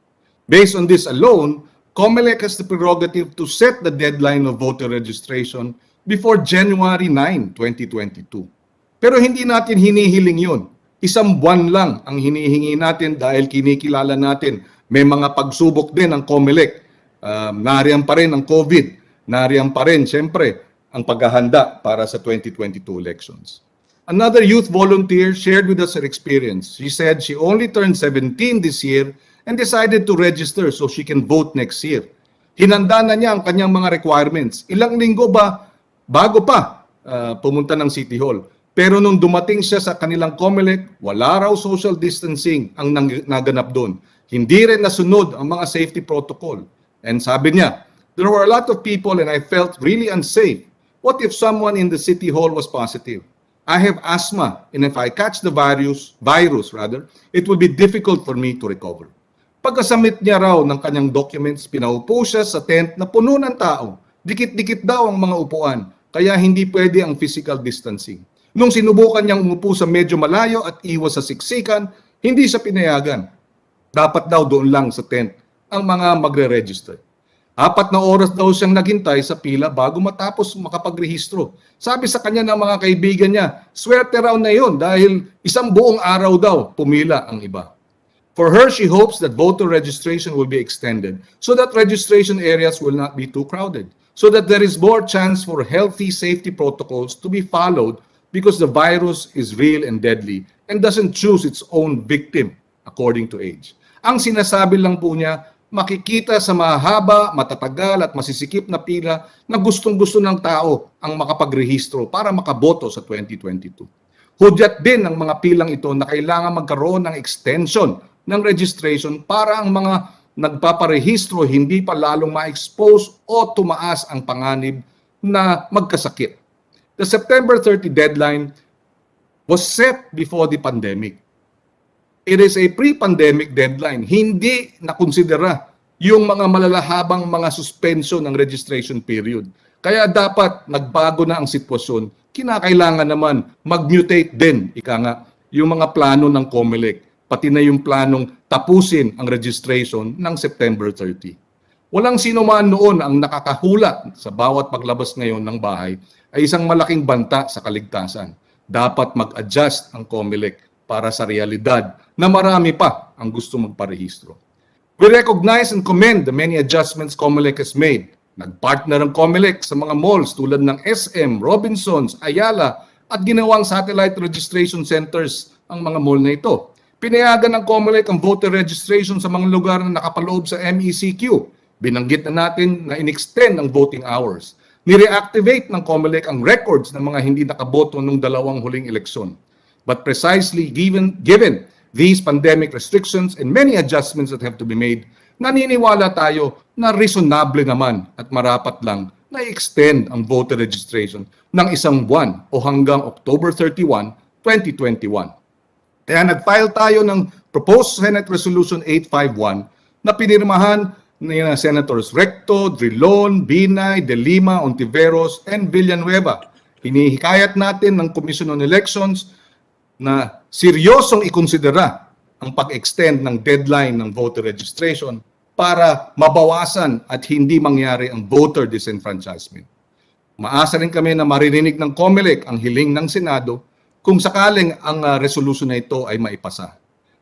Based on this alone, Comelec has the prerogative to set the deadline of voter registration before January nine, twenty twenty-two. Pero hindi natin hinihiling yun. Isang buwan lang ang hinihingi natin dahil kinikilala natin may mga pagsubok din ang Comelec. Ah, nariyan pa rin ang COVID. Nariyan pa rin, siyempre, ang paghahanda para sa twenty twenty-two elections. Another youth volunteer shared with us her experience. She said she only turned seventeen this year and decided to register so she can vote next year. Hinanda na niya ang kanyang mga requirements. Ilang linggo ba bago pa, ah, pumunta ng City Hall? Pero nung dumating siya sa kanilang Comelec, wala raw social distancing ang nang-, naganap doon. Hindi rin nasunod ang mga safety protocol. And sabi niya, "There were a lot of people and I felt really unsafe. What if someone in the City Hall was positive? I have asthma, and if I catch the virus, virus rather, it will be difficult for me to recover." Pagkasubmit niya raw ng kanyang documents, pinaupo siya sa tent na puno ng tao. Dikit-dikit daw ang mga upuan, kaya hindi pwede ang physical distancing. Nung sinubukan niyang umupo sa medyo malayo at iwas sa siksikan, hindi siya pinayagan. Dapat daw doon lang sa tent ang mga magre-register. Apat na oras daw siyang naghintay sa pila bago matapos makapagrehistro. Sabi sa kanya ng mga kaibigan niya, swerte raw na yun dahil isang buong araw daw pumila ang iba. For her, she hopes that voter registration will be extended so that registration areas will not be too crowded, so that there is more chance for healthy safety protocols to be followed because the virus is real and deadly and doesn't choose its own victim according to age. Ang sinasabi lang po niya, makikita sa mahaba, matatagal at masisikip na pila na gustong-gusto ng tao ang makapagrehistro para makaboto sa twenty twenty-two. Hudyat din ang mga pilang ito na kailangan magkaroon ng extension ng registration para ang mga nagpaparehistro hindi pa lalong ma-expose o tumaas ang panganib na magkasakit. The September thirty deadline was set before the pandemic. It is a pre-pandemic deadline. Hindi nakonsidera yung mga malalahabang mga suspension ng registration period. Kaya dapat nagbago na ang sitwasyon. Kinakailangan naman mag-mutate din, ika nga, yung mga plano ng Comelec, pati na yung planong tapusin ang registration ng September thirty. Walang sino man noon ang nakakahula sa bawat paglabas ngayon ng bahay ay isang malaking banta sa kaligtasan. Dapat mag-adjust ang Comelec para sa realidad na marami pa ang gusto magparehistro. We recognize and commend the many adjustments Comelec has made. Nag-partner ang Comelec sa mga malls tulad ng S M, Robinsons, Ayala, at ginawang satellite registration centers ang mga mall na ito. Pinayagan ng Comelec ang voter registration sa mga lugar na nakapaloob sa M E C Q. Binanggit na natin na in-extend ang voting hours. Ni-reactivate ng Comelec ang records ng mga hindi nakaboto nung dalawang huling eleksyon. But precisely given, given these pandemic restrictions and many adjustments that have to be made, naniniwala tayo na reasonable naman at marapat lang na i-extend ang voter registration ng isang buwan o hanggang October thirty-one, twenty twenty-one. Kaya nag-file tayo ng Proposed Senate Resolution eight five one na pinirmahan ni Senators Recto, Drilon, Binay, De Lima, Ontiveros, and Villanueva. Hinihikayat natin ng Commission on Elections na seryosong ikonsidera ang pag-extend ng deadline ng voter registration para mabawasan at hindi mangyari ang voter disenfranchisement. Maasa rin kami na maririnig ng Comelec ang hiling ng Senado kung sakaling ang, ah, resolusyon na ito ay maipasa.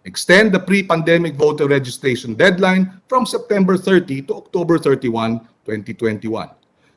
Extend the pre-pandemic voter registration deadline from September thirty to October thirty-one, twenty twenty-one.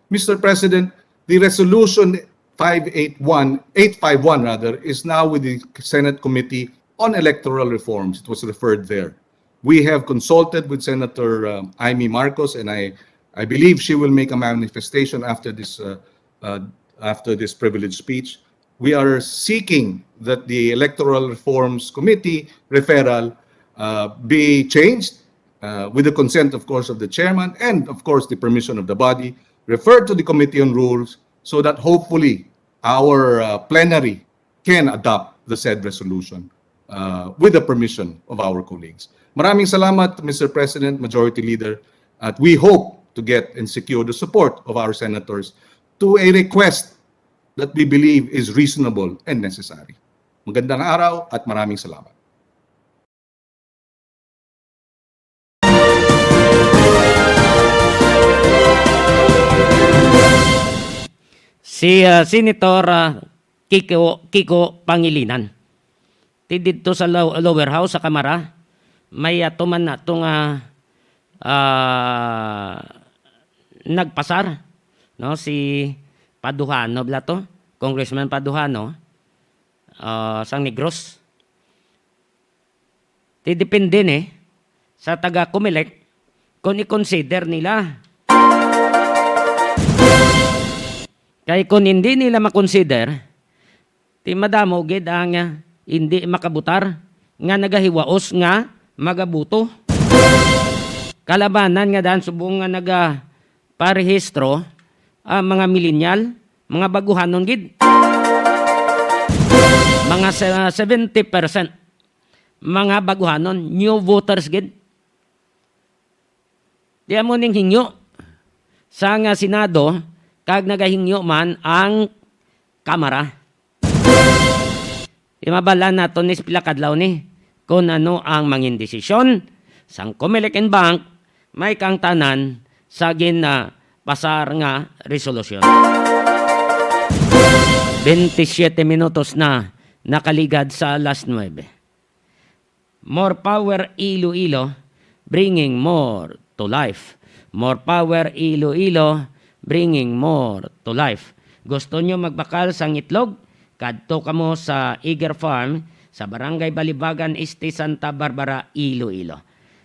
Mister President, the resolution five eight one, eight five one rather, is now with the Senate Committee on Electoral Reforms. It was referred there. We have consulted with Senator, um, Imee Marcos, and I, I believe she will make a manifestation after this, uh, uh, after this privileged speech. We are seeking that the Electoral Reforms Committee referral, uh, be changed, uh, with the consent, of course, of the chairman and, of course, the permission of the body, referred to the Committee on Rules so that hopefully our, uh, plenary can adopt the said resolution, uh, with the permission of our colleagues. Maraming salamat, Mister President, Majority Leader, at we hope to get and secure the support of our senators to a request that we believe is reasonable and necessary. Magandang araw at maraming salamat. Si, ah, Senator, ah, Kiko, Kiko Pangilinan. Ti didto sa lo-, lower house sa Kamara, may ato man nato nga, ah, nagpasar, no, si Paduhano bala to, Congressman Paduhano. ah, sang Negros. Ti depende ni sa taga Comelec kung i-consider nila. Kay kung hindi nila ma-consider, ti madamo gid ang, ah, hindi makabutar nga nagahiwaos nga magabuto. Kalabanan nga daan subong nga nagaparehistro ang mga millennial, mga baguhanon gid. Mga se-, seventy percent mga baguhanon, new voters gid. Di amo ning hingyo sa nga Senado kag nagahingyo man ang Kamara. Imabal-an naton ni sa pila ka adlaw ni kung ano ang mangin desisyon sang Comelec and Bank, may kang tanan sa gin, ah, pasar nga resolusyon. Twenty-seven minutos na nakaligad sa alas nuebe. More power Iloilo, bringing more to life. More power Iloilo, bringing more to life. Gusto nyo magbakal sang itlog? Kadto kamo sa Eager Farm sa Barangay Balibagan Este, Santa Barbara, Iloilo.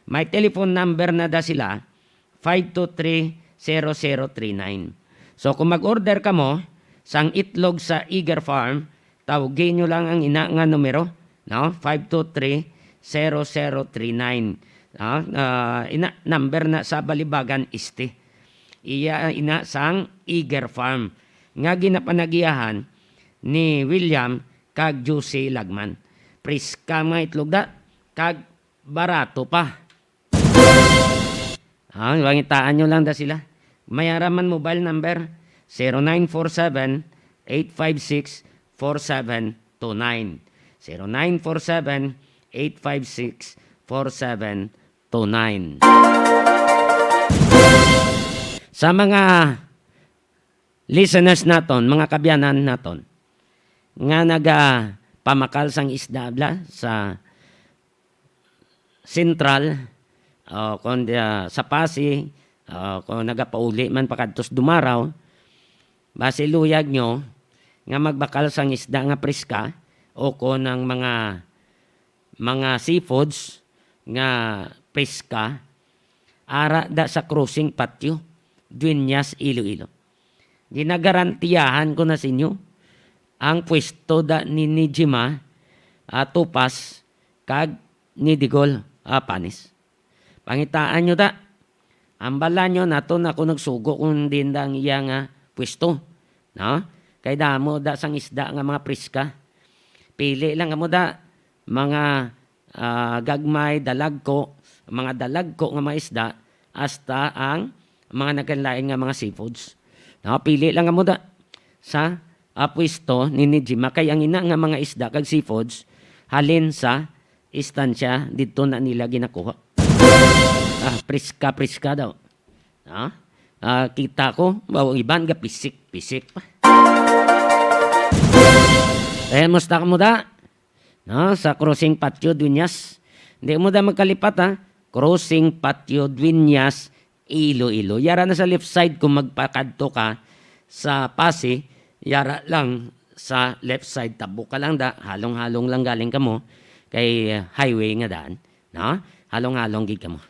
May telephone number na da sila, five two three, zero zero three nine. So, kung mag-order kamo sang itlog sa Eager Farm, tawgi nyo lang ang ina nga numero, no? Five two three, zero zero three nine. No? Ah, ina, number na sa Balibagan Este. Iya ina sang Eager Farm nga ginapanagiyahan ni William kag Juicy Lagman. Priska mga itlog da, kag barato pa. Ah, pangitaan nyo lang da sila. May ara man mobile number, zero nine four seven, eight five six, four seven two nine. Zero nine four seven, eight five six, four seven two nine. Sa mga listeners naton, mga kabyanan naton, nga nagapamakal sang isda bla sa Central, o kon, ah, sa Passi, o kon nagapauli man pakadto sa Dumarao, basi luyag nyo nga magbakal sang isda nga priska o kon ang mga, mga seafoods nga priska, ara da sa Crossing Patio, Dueñas, Iloilo. Ginagarantiyahan ko na sa inyo ang pwesto da ni, ni Jima, ah, Tupas, kag ni Digol, ah, Panis. Pangitaan nyo da. Ambalan nyo, nato na ako nagsugo kung diin da ang iya nga pwesto. No? Kay damo da sang isda nga mga priska. Pili lang kamo da, mga, ah, gagmay, dalagko, mga dalagko nga mga isda, hasta ang mga nagkalain nga mga seafoods. No? Pili lang kamo da sa, ah, pwesto ni, ni Jima. Kay ang ina nga mga isda kag seafoods, halin sa istansya didto na nila ginakuha. Ah, priska-priska daw. Ah, ah, kita ko, baw iban ga pisik-pisik pa. Eh, musta ka mo da? No, sa Crossing Patio Dueñas. Hindi mo da magkalipat, ha? Crossing Patio Dueñas, Iloilo. Yara na sa left side kung magpakadto ka sa Passi, yara lang sa left side, tabok ka lang da, halong-halong lang galing kamo kay, uh, highway nga daan, no? Halong-halong gid kamo.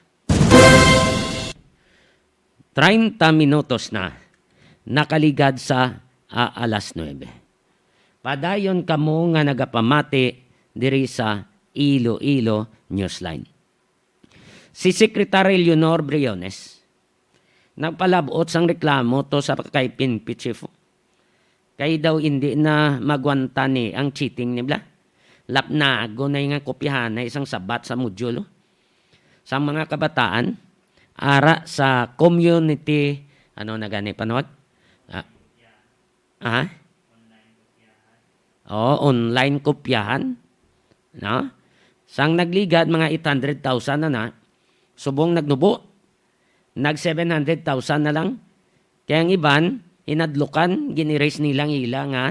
Treinta minutos na nakaligad sa, ah, alas nuebe. Padayon kamo nga nagapamati diri sa Iloilo Newsline. Si Secretary Leonor Briones nagpalab-ot sang reklamo to sa kay Pinpi Chief. Kay daw indi na magwanta ni ang cheating ni bla. Lapnagon na nga kopyahan na isang sabat sa module, oh. Sa mga kabataan, ara sa community, ano na gani panawag? Ah, ah? Oh, online kopyahan. No? Sang nagligad, mga eight hundred thousand na na. Subong nagnubo, nag seven hundred thousand na lang. Kaya ang iban, hinadlukan, gin-erase nilang ila nga,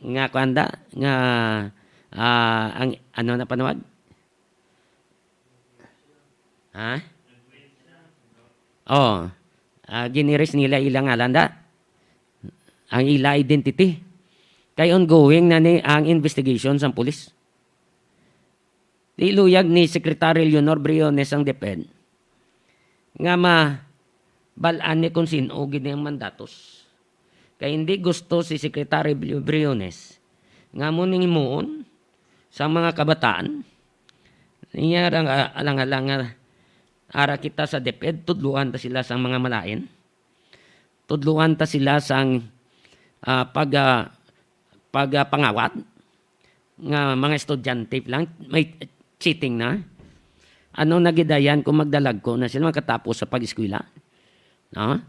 nga kuanda, nga, ah, ang, ano na panawag? Ha? Oh, ah, gin-erase nila ila ngalan da. Ang ila identity. Kay ongoing na ni ang investigation sang pulis. Di luyag ni Secretary Leonor Briones ang DepEd nga mabal-an ni kung sin-o gid ni ang mandatos. Kay hindi gusto si Secretary Bri-, Briones nga amo ning himuon sa mga kabataan. Niya ra nga alang-alang nga ara kita sa DepEd, tudloan ta sila sang mga malain. Tudloan ta sila sang, ah, pag, ah, pag, ah, pangawat nga mga estudyante lang, may cheating na. Ano na gid dayan kung magdalagko na sila makatapos sa pag-eskwela? No?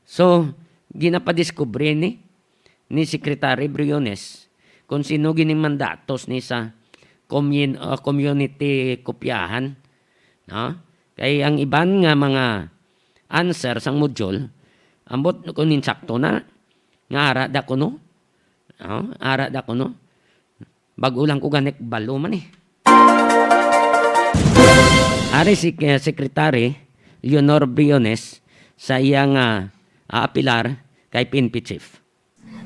So, ginapadiskubre ni, ni Secretary Briones kung sino gini mandatos ni sa commun-, ah, community kopyahan. No? Kay ang iban nga mga answer sang module, ambot kung insakto na, nga ara da kuno. No? Ara da kuno. Bag-o lang ko gani kabalo man eh. Ari si, eh, Secretary Leonor Briones sa iyang, ah, aapilar kay P N P Chief.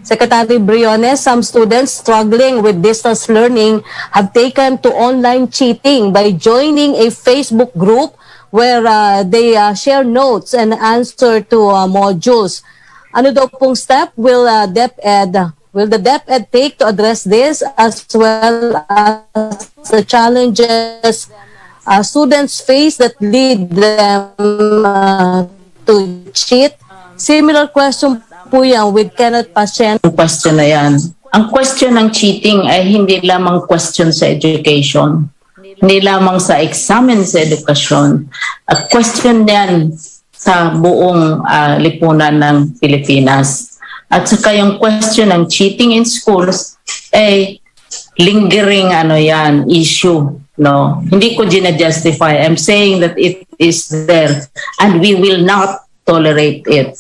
Secretary Briones, some students struggling with distance learning have taken to online cheating by joining a Facebook group where, uh, they, uh, share notes and answer to, uh, modules. Ano daw pong step will, uh, DepEd, will the DepEd take to address this as well as the challenges, uh, students face that lead them, uh, to cheat? Similar question po yan with Kenneth Pasien. Ang question na yan. Ang question ng cheating ay hindi lamang question sa education, hindi lamang sa eksamen sa edukasyon. At question yan sa buong, ah, lipunan ng Pilipinas. At saka yung question ng cheating in schools, eh, lingering, ano yan, issue, no? Hindi ko gina-justify. I'm saying that it is there and we will not tolerate it.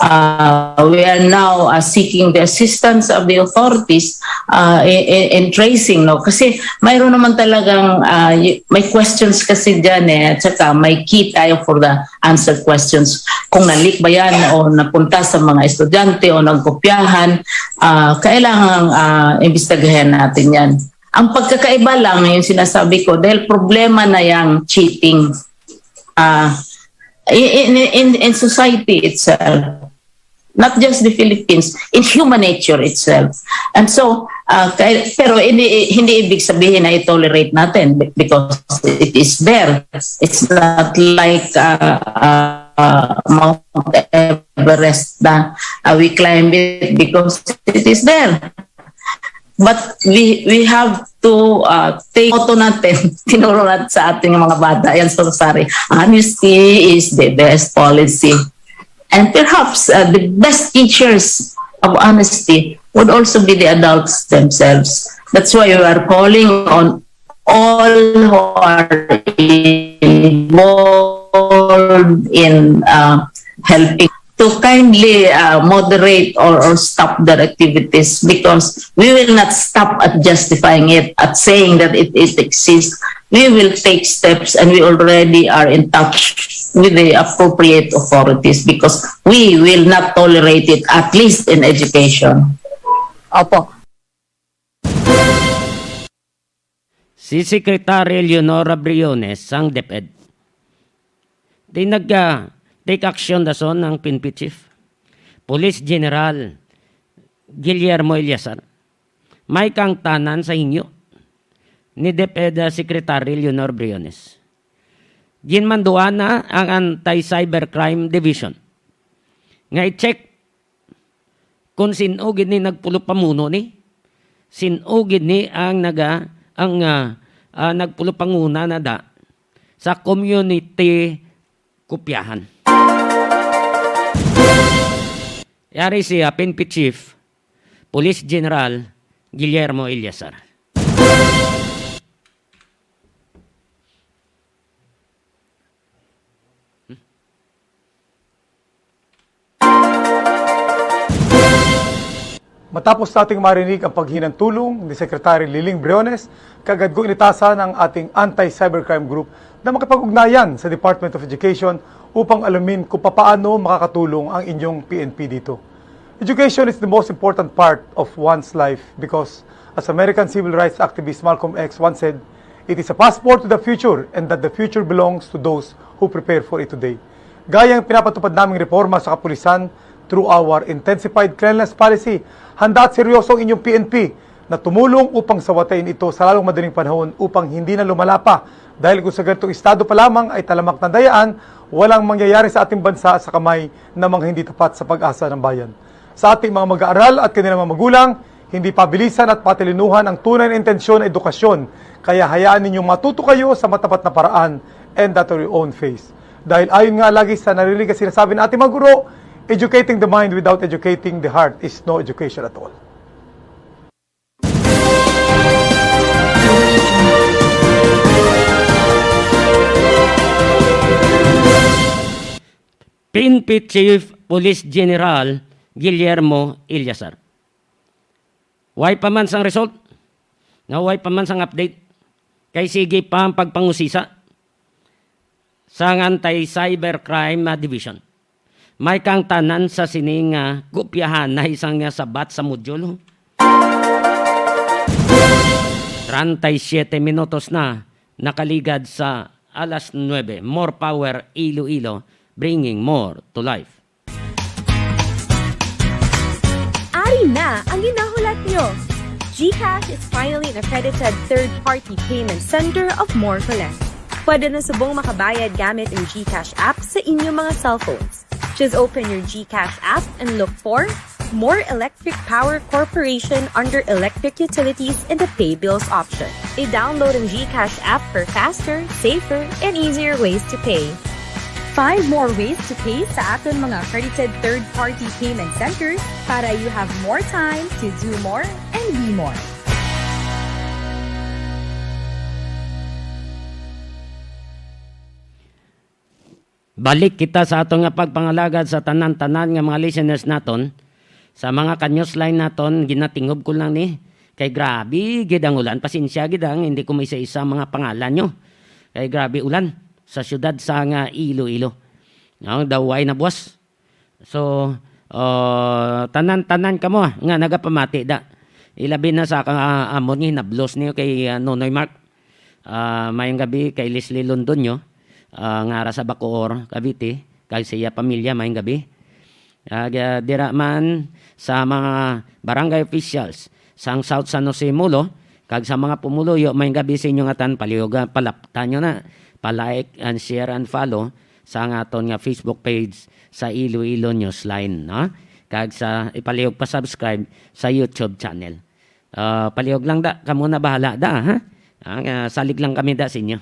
Uh, we are now, uh, seeking the assistance of the authorities, uh, in, in, in tracing, no? Kasi mayroon naman talagang, uh, y-, may questions kasi dyan eh, at saka may key tayo for the answer questions. Kung na-leak ba yan o napunta sa mga estudyante o nagkopyahan, ah, kailangan, ah, imbestigahan natin yan. Ang pagkakaiba lang, yung sinasabi ko, dahil problema na yung cheating, ah, in, in, in, in society itself, not just the Philippines, in human nature itself. And so, ah, kay-, pero hindi, hindi ibig sabihin na i-tolerate natin be-, because it is there. It's not like, ah, ah, Mount Everest na, ah, we climb it because it is there. But we, we have to, ah, take motto natin, tinuro natin sa ating mga bata, yan sa Rosary, "Honesty is the best policy." And perhaps, uh, the best teachers of honesty would also be the adults themselves. That's why we are calling on all who are involved in, uh, helping to kindly, uh, moderate or, or stop their activities, because we will not stop at justifying it, at saying that it, it exists. We will take steps, and we already are in touch with the appropriate authorities because we will not tolerate it, at least in education. Opo. Si Secretary Leonora Briones sang DepEd. Di nag, ah, take action dason ang P N P Chief, Police General Guillermo Eleazar. May kaangtanan sa hingyo ni DepEd Secretary Leonor Briones. Ginmanduan na ang Anti-Cybercrime Division nga i-check kung sin-o gid ni nagpulopamuno ni, sin-o gid ni ang naga-, ang, ah, ah, nagpulopanguna na da sa community kopyahan. Yari si, ah, P N P Chief, Police General Guillermo Eleazar. Matapos nating marinig ang paghinang tulong ni Secretary Liling Briones, kaagad ko initasan ang ating anti-cybercrime group na makipag-ugnayan sa Department of Education upang alamin kung papaano makakatulong ang inyong P N P dito. Education is the most important part of one's life because, as American civil rights activist Malcolm X once said, "It is a passport to the future and that the future belongs to those who prepare for it today." Gaya ng pinapatupad naming reforma sa kapulisan through our intensified cleanliness policy, handa at seryoso ang inyong P N P na tumulong upang sawatayin ito sa lalong madaling panahon upang hindi na lumala pa, dahil kung sa ganitong estado pa lamang ay talamak na dayaan, walang mangyayari sa ating bansa sa kamay ng mga hindi tapat sa pag-asa ng bayan. Sa ating mga mag-aaral at kanilang mga magulang, hindi pabilisan at patilinuhan ang tunay na intensyon ng edukasyon, kaya hayaan ninyong matuto kayo sa matapat na paraan and at your own pace. Dahil ayon nga lagi sa naririnig at sinasabi ng ating mga guro, "Educating the mind without educating the heart is no education at all." P N P Chief Police General Guillermo Eliasar. Way pa man sang result, nga way pa man sang update, kay sige pa ang pagpangusisa sang Anti-Cybercrime Division. May kang tanan sa sini nga kopyahanay sang sabat sa module. Treinta y siete minutos na nakaligad sa alas nuebe. More power, Iloilo, bringing more to life. Ari na ang ginahulat nyo! GCash is finally an accredited third-party payment center of Morcoles. Pwede na subong makabayad gamit ang GCash app sa inyong mga cellphones. Just open your GCash app and look for More Electric Power Corporation under Electric Utilities and the Pay Bills option. I-download ang GCash app for faster, safer, and easier ways to pay. Find more ways to pay sa aton mga accredited third-party payment centers para you have more time to do more and be more. Balik kita sa ato nga pagpangalagad sa tanan-tanan nga mga listeners naton. Sa mga ka-news line naton, ginatingob ko lang ni. Kay grabe gid ang ulan. Pasensya gid ang hindi ko maisa-isa ang mga pangalan nyo. Kay grabe ulan sa siyudad sa nga Iloilo. No, daw way na buwas. So, uh, tanan-tanan kamo nga nagapamati da. Ilabi na sa ka amon nga hinablos niyo kay uh, Nonoy Mark. Uh, mayong gabi kay Leslie Londonio, uh, nga ara sa Bacoor, Cavite, kag sa iya pamilya, mayong gabi. Kag uh, dira man sa mga barangay officials sang South San Jose Molo, kag sa mga pumuluyo, mayong gabi sa inyo nga tan, palihog, palaptan nyo na, pa-like and share and follow sa nga aton nga Facebook page sa Iloilo Newsline, no? Kag sa ipalihog pa subscribe sa YouTube channel. Uh, palihog lang da, kamo na bahala da, ha? Ah, salig lang kami da sa inyo.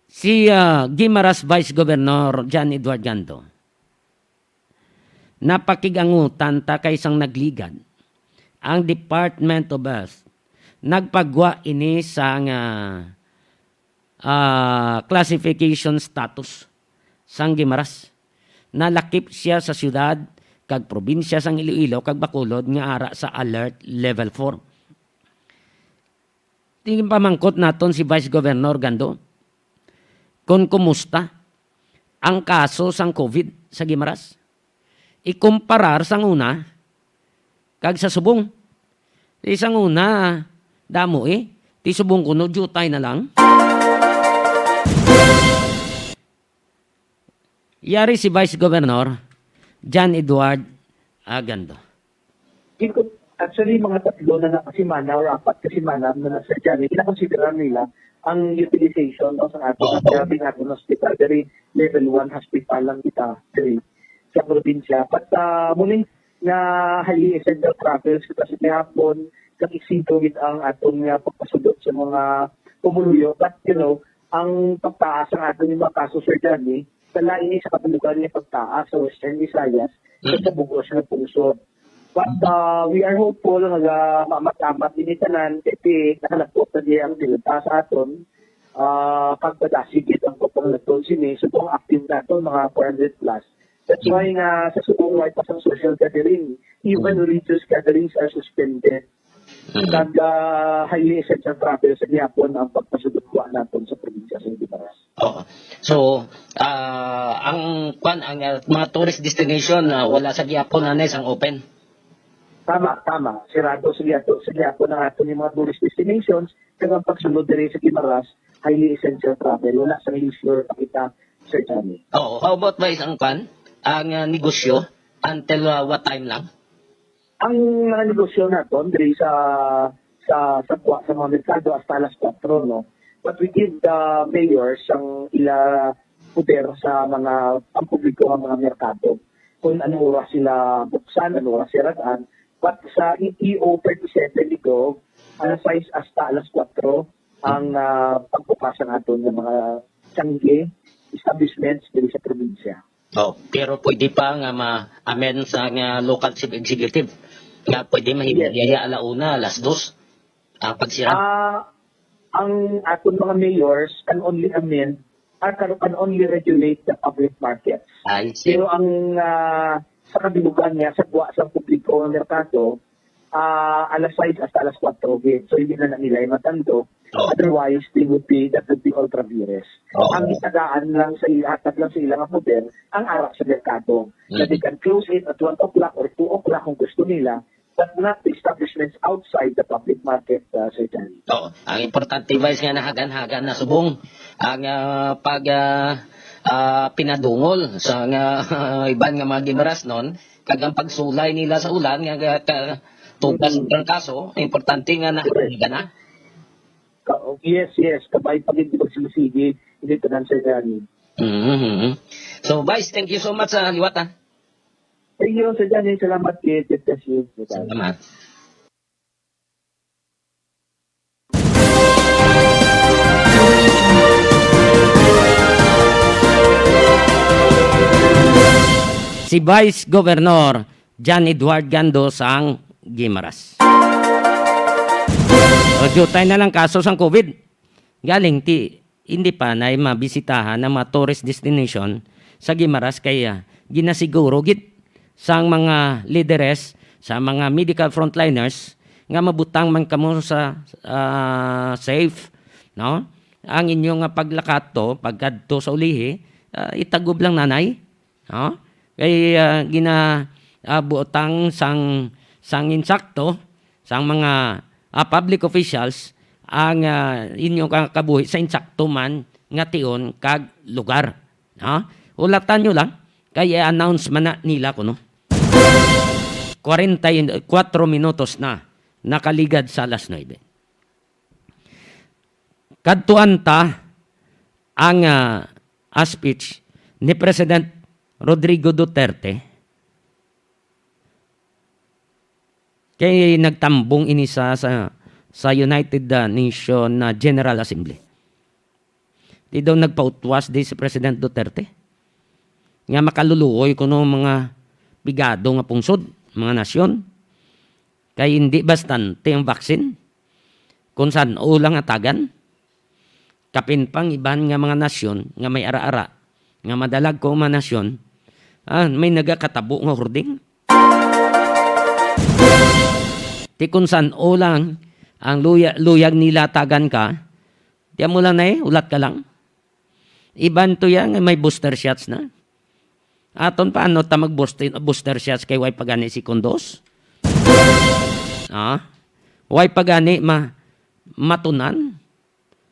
Si uh, Guimaras Vice Governor John Edward Gando, napakigangutan ta kay sang nagligad ang Department of Health. Nagpagwa ini sang uh, uh, classification status sang Guimaras. Nalakip siya sa siyudad kag probinsya sang Iloilo kag Bacolod nga ara sa alert level four. Tingin pamangkot naton si Vice Governor Gando kung kumusta ang kaso sang COVID sa Guimaras. Ikumparar sang una kag sa subong. Di sang una, damo eh. Di subong kuno, jutay na lang. Yari si Vice Governor John Edward Agando. Actually, mga tatlo na nakasimana or apat ka simana na nasa dyan, eh, kinakonsidera nila ang utilization o sa ato, oh, sa ating ating hospital. Dari level one hospital lang kita diri sa probinsya. But uh, muli nga highly essential travels kita sa gihapon, nakisito gid ang atong nga pagpasudot sa mga pumuluyo. But you know, ang pagtaas ang aton yung mga kaso, Sir Johnny, dala ini sa kabugan nga pagtaas sa Western Visayas sa, mm, sa bugos nga pungsod. But uh, we are hopeful nga mamat-amat ini tanan kay nakalapot na diya ang delta sa aton. Uh, pagpadasig gid ang pagpanglaton sini, subong active nato mga four hundred plus. That's why nga sa subong way pa sang social gathering, even religious gatherings are suspended. Mm. Kag uh, highly essential travel sa gihapon ang pagpasudot naton sa probinsya sa Guimaras. Oo. So, ah, ang, kwan, ang, ah, mga tourist destination, ah, wala sa gihapon anay sang open. Tama, tama. Sirado sa gihapon, sa gihapon ang aton yung mga tourist destinations, kag ang pagsulod diri sa Guimaras, highly essential travel. Wala sa leisure pa kita, Sir Johnny. Oo. How about ba isang, kwan, ang, ah, negosyo until, ah, what time lang? Ang mga negosyo naton diri sa, sa, sa, kwa-, sa mga merkado hasta alas kuwatro, no? But we give the mayors ang ila poder sa mga pampubliko nga mga merkado, kung anong oras sila buksan, anong oras sila rag-an. But sa E T O thirty-seven ni Gov, alas sais hasta alas kuwatro ang, ah, pagbukas sa aton nga mga tiyangge, establishments diri sa probinsya. Oh, pero pwede pa nga ma-amend sa nga local chief executive nga pwede Yes. mahimaya ala una, alas dos ang pagsira? Ah, ang aton mga mayors can only amend, ah, can, can only regulate the public markets. I see. Pero ang, ah, sa kabilugan niya, sa gwa sa publiko nga merkado, ah, alas sais hasta alas kuwatro gid. So, hindi na, na nila matando. Oh. Otherwise, they would be, that would be ultra vires. Oh. Ang itagaan lang sa ila, hatag lang sa ila nga poder, ang ara sa merkado. Mm. That they can close it at one o'clock or two o'clock kung gusto nila, but not the establishments outside the public market, uh, Sir Johnny. Oo. Ang importante, Vice, nga nahagan-hagan na subong ang, ah, pag, ah, ah, pinadungol sa nga iban nga mga Guimaras non, kag ang pagsulay nila sa ulan nga ga-, ka-, tugas Mm. trangkaso, importante nga nahagan na. Ka-, yes, yes, kabay pa gid pagsilisigi, hindi tanan, Sir Johnny. Mhm. So, Vice, thank you so much sa liwat, ha. Thank you, Sir Johnny. Salamat, kay Tita Shin. Salamat. Si Vice Governor John Edward Gando sang Guimaras. O, diutay na lang kaso sang COVID. Galing ti, hindi pa na mabisitahan ang mga tourist destination sa Guimaras kay, ah, ginasiguro gid sang mga lideres, sa mga medical frontliners nga mabutang man kamo sa, ah, safe, no? Ang inyo nga paglakat to, pagkadto sa ulihi, ah, itagob lang nanay. No? Kay, ah, gina-, ah, buotang sang, sang insakto, sang mga, ah, public officials ang, ah, inyo ka-, kabuhi sa insakto man nga tion kag lugar. No? Hulatan nyo lang, kay i-announce man na nila kuno. Kwarenta y kuwatro minutos na nakaligad sa alas nuebe. Kadtuan ta ang, ah, ah, speech ni President Rodrigo Duterte. Kay nagtambong ini sa, sa, sa United, ah, Nation, ah, General Assembly. Di daw nagpautwas di si President Duterte nga makaluluoy kuno mga pigado nga pungsod, mga nasyon. Kay hindi bastante ang vaccine kung san-o lang atagan. Kapin pang iban nga mga nasyon nga may ara-ara, nga madalagko nga mga nasyon, ah, may nagakatabo nga hurding. Ti kung san-o lang ang luya-, luyag nila tagan ka, di mo lang na eh, ulat ka lang. Iban to yan nga may booster shots na. Aton paano ta mag-booster, booster shots kay way pa gani second dose? Ah? Way pa gani ma-, matunan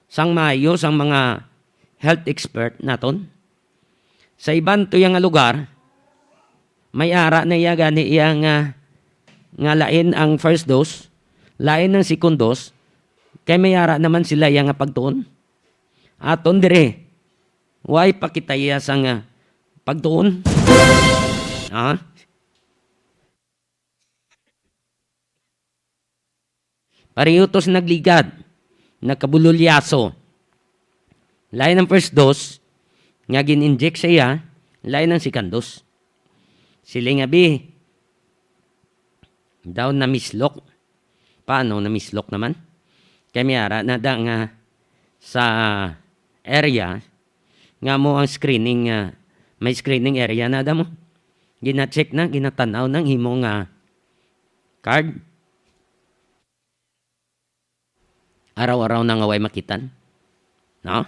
sang maayo sang mga health expert naton? Sa iban to yang nga lugar, may ara na iya gani iya nga, nga lain ang first dose, lain ang second dose, kay may ara naman sila iya nga pagtuon. Aton dire, way pa kita iya sang, ah, pagtuon. Ha? Pareho to sa nagligad, nagkabulolyaso. Lain ang first dose nga gin-inject sa iya, lain ang second dose. Sila nga, bi, daw namislok. Paano namislok naman? Kay may ara na da nga sa area nga mo ang screening, ah, may screening area na da mo. Gina-check na, ginatanaw ng imo nga card. Araw-araw na nga way makitan. No?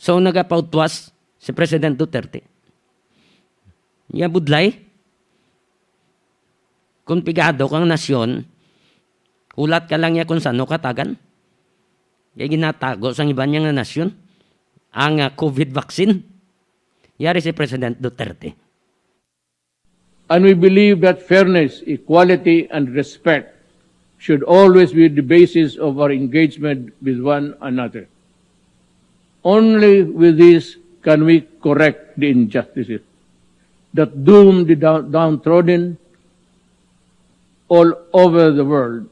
So, nagapautwas si President Duterte. Ya budlay, kung pigado kang nasyon, hulat ka lang ya kung sano katagan. Kay ginatago sang iban niya nga nasyon ang, ah, COVID vaccine. Yari si President Duterte. And we believe that fairness, equality, and respect should always be the basis of our engagement with one another. Only with this can we correct the injustices that doom the down- downtrodden all over the world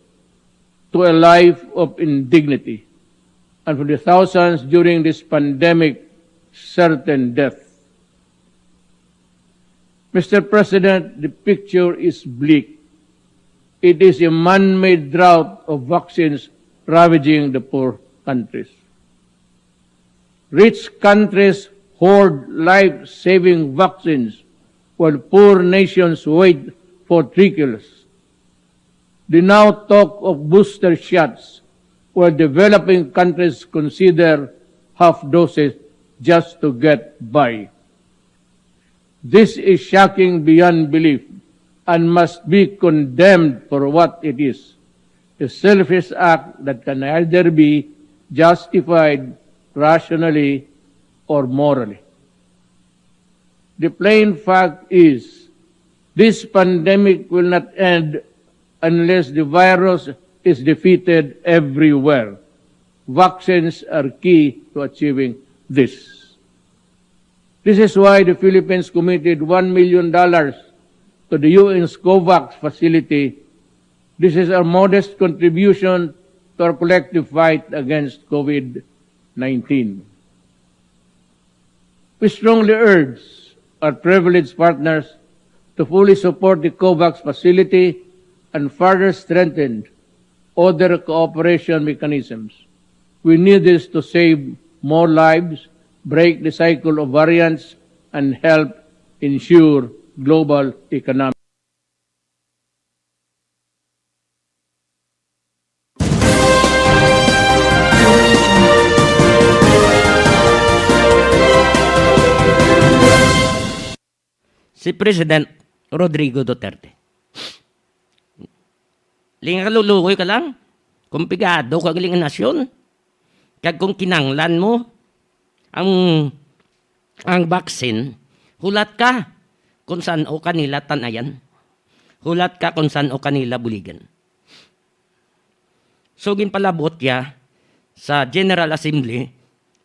to a life of indignity, and for the thousands during this pandemic, certain death. Mister President, the picture is bleak. It is a man-made drought of vaccines ravaging the poor countries. Rich countries hoard life-saving vaccines while poor nations wait for trickles. They now talk of booster shots while developing countries consider half doses just to get by. This is shocking beyond belief and must be condemned for what it is, a selfish act that can neither be justified rationally or morally. The plain fact is, this pandemic will not end unless the virus is defeated everywhere. Vaccines are key to achieving this. This is why the Philippines committed one million dollars to the U N's COVAX facility. This is our modest contribution to our collective fight against COVID nineteen. We strongly urge our privileged partners to fully support the COVAX facility and further strengthen other cooperation mechanisms. We need this to save more lives, break the cycle of variants, and help ensure global economic. Si President Rodrigo Duterte. Linga ka, luluoy ka lang. Kung pigado ka galing ang nasyon, kag kung kinanglan mo ang, ang vaccine, hulat ka kung san-o ka nila tan-ayan. Hulat ka kung san-o ka nila buligan. So, ginpalabot ya sa General Assembly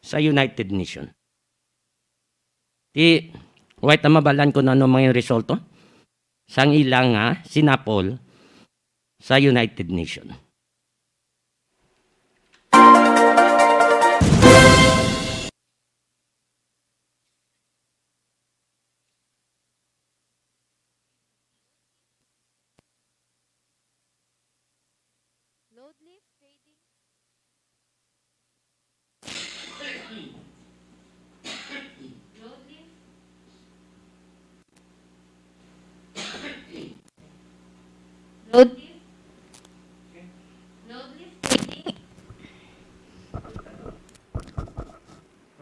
sa United Nation. Ti, wait na mabalan ko na ano mga resulto sang ila nga sinapol sa United Nation. Load lift trading. Load lift. Load lift. Load lift trading.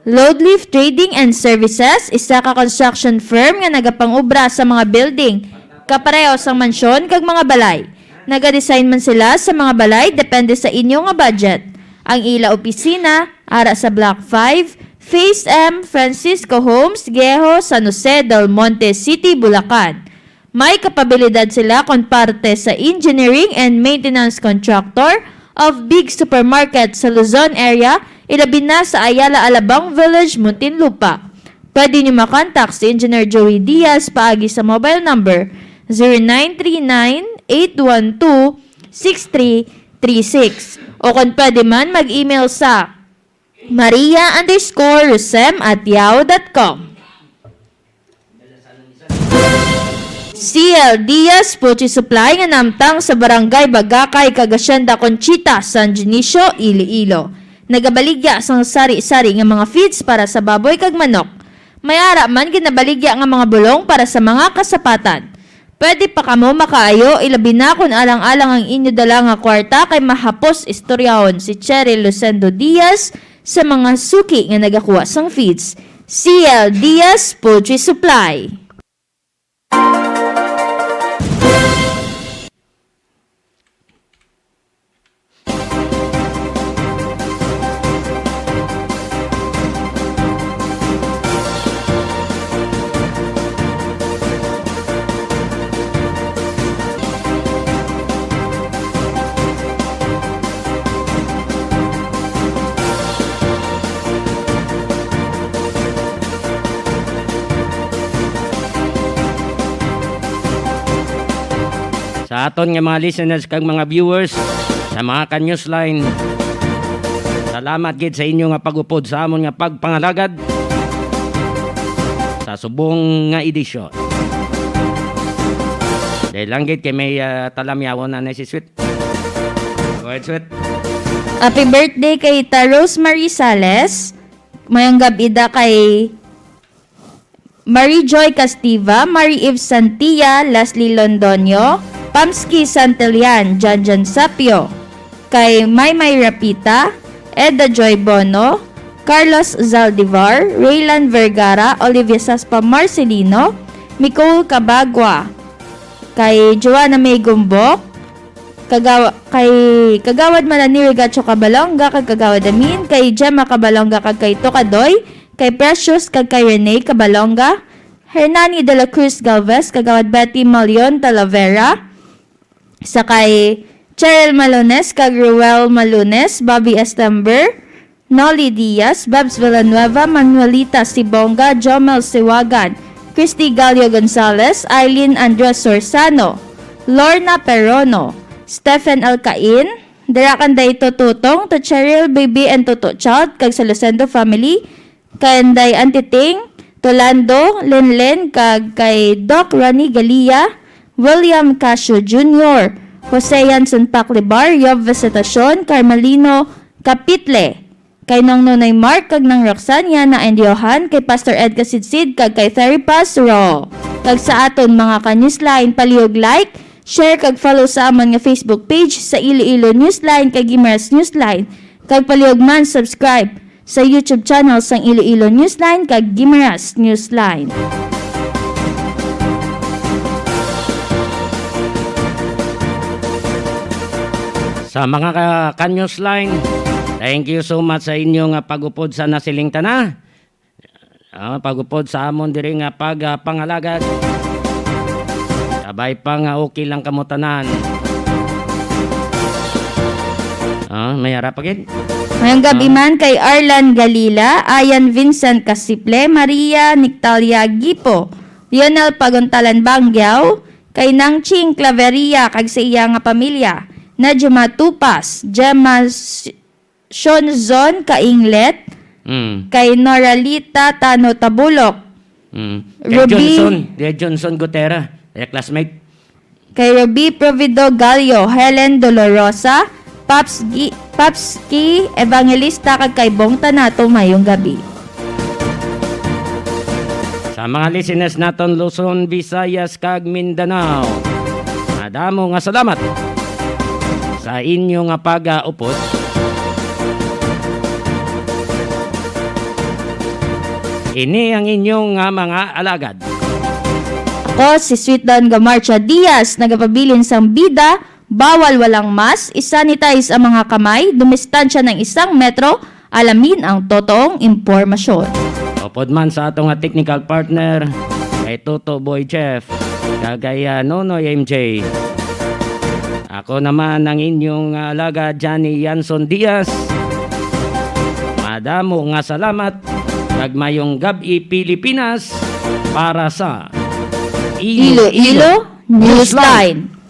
Loadleaf Trading and Services, isa ka construction firm nga nagapangubra sa mga building, kapareho sang mansyon kag mga balay. Nagadesign man sila sa mga balay depende sa inyo nga budget. Ang ila opisina ara sa Block five, Phase M, Francisco Homes, Viejo, San Jose, Del Monte City, Bulacan. May kapabilidad sila kon parte sa engineering and maintenance contractor of big supermarket sa Luzon area, ilabi na sa Ayala Alabang Village, Muntinlupa. Pwede niyo makontak si Engineer Joey Diaz paagi sa mobile number zero nine three nine, eight one two, six three three six. O kung pwede man, mag-email sa maria underscore rosem at yahoo dot com. C L Diaz Poultry Supply nga namtang sa Barangay Bagakay kag Hacienda Conchita, San Dionisio, Iloilo. Nagabaligya sang sari-sari nga mga feeds para sa baboy kag manok. May ara man ginabaligya nga mga bulong para sa mga kasapatan. Pwede pa kamo makaayo, ilabi na kon alang-alang ang inyo dala nga kwarta kay mahapos istoryahon si Cheryl Lucendo Diaz, sa mga suki nga nagakuha sang feeds, C L Diaz Poultry Supply. Sa aton nga mga listeners kag mga viewers sa mga ka-Newsline, salamat gid sa inyo nga pag-upod sa amon nga pagpangalagad sa subong nga edisyon. Dahil lang gid kay may, ah, talamyawon na na si Sweet. Go ahead, Sweet. Happy birthday kay ta Rosemary Sales. Mayong gab-i da kay Marie Joy Castiva, Marie Eve Santia, Leslie Londoño, Pamski Santillan, Janjan Sapio, kay Maymay Rapita, Edda Joy Bono, Carlos Zaldivar, Raylan Vergara, Olivia Saspa Marcelino, Nicole Cabagua, kay Joanna May Gumbok, kagaw-, kay Kagawad Malani Regacho Cabalonga, kag Kagawad Amin, kay Gemma Cabalonga, kag kay Tokadoy, kay Precious, kag kay Rene Cabalonga, Hernani de la Cruz Galvez, Kagawad Betty Malion Talavera, sa kay Cheryl Malunes, kag Ruel Malunes, Bobby Estember, Nolly Diaz, Babs Villanueva, Manuelita Sibonga, Jomel Siwagan, Christy Gallo Gonzalez, Eileen Andres Sorsano, Lorna Perono, Stephen Alcain, Dirakan Day to Tutong, to Cheryl, Baby, and Toto Child, kag sa Lucendo family, kay Anday Antiting, Tolando, Lenlen, kag kay Doc Ronnie Galia, William Casio Junior, Jose Yanson Paclibar, Yob Visitacion, Carmelino Capitle, kay Nong Nonoy Mark kag Nang Roxania na and Johan, kay Pastor Ed Kasidsid, kag kay Ferry Paz Ro. Kag sa aton mga ka-Newsline, palihog like, share, kag follow sa amon nga Facebook page sa Iloilo Newsline kag Guimaras Newsline. Kag palihog man subscribe sa YouTube channel sang Iloilo Newsline kag Guimaras Newsline. Sa mga ka-, ka-Newsline, thank you so much sa inyo nga pag-upod sa nasiling tana. Ah, pag-upod sa amon diri nga pag, ah, pangalagad. Kabay pa nga okay lang kamo tanan. Ah, may ara pa gid? Mayong gabi Ah. man kay Arlan Galila, Ayan Vincent Casiple, Maria Nictalia Gipo, Lionel Pagontalan Banggiaw, kay Nang Ching Claveria kag sa iya nga pamilya, Najma Tupas, Gemma S-, Shonzon Kainglet, Mm. kay Noralita Tano Tabulok, Mm. Kay Ruby Johnson, kay Johnson Gutera, kay classmate. Kay Ruby Provido Gallo, Helen Dolorosa, Paps Gi-, Paps Ki Evangelista, kag kay Bong Tanato, mayong gabi. Sa mga listeners naton, Luzon, Visayas, kag Mindanao, madamo nga salamat sa inyo nga pag-aupod. Ini ang inyo nga mga alagad. Ako si Sweet Dawn Gamarcha Diaz, nagapabilin sang bida, bawal walang mask, isanitize ang mga kamay, dumistansya ng isang metro, alamin ang totoong impormasyon. Upod man sa ato nga technical partner, kay Toto Boy Jeff, kag kay, ah, Nonoy M J. Ako naman ang inyong, ah, alagad, Johnny Yanson Diaz. Madamo nga salamat, kag mayong gab-i, Pilipinas, para sa Iloilo Newsline.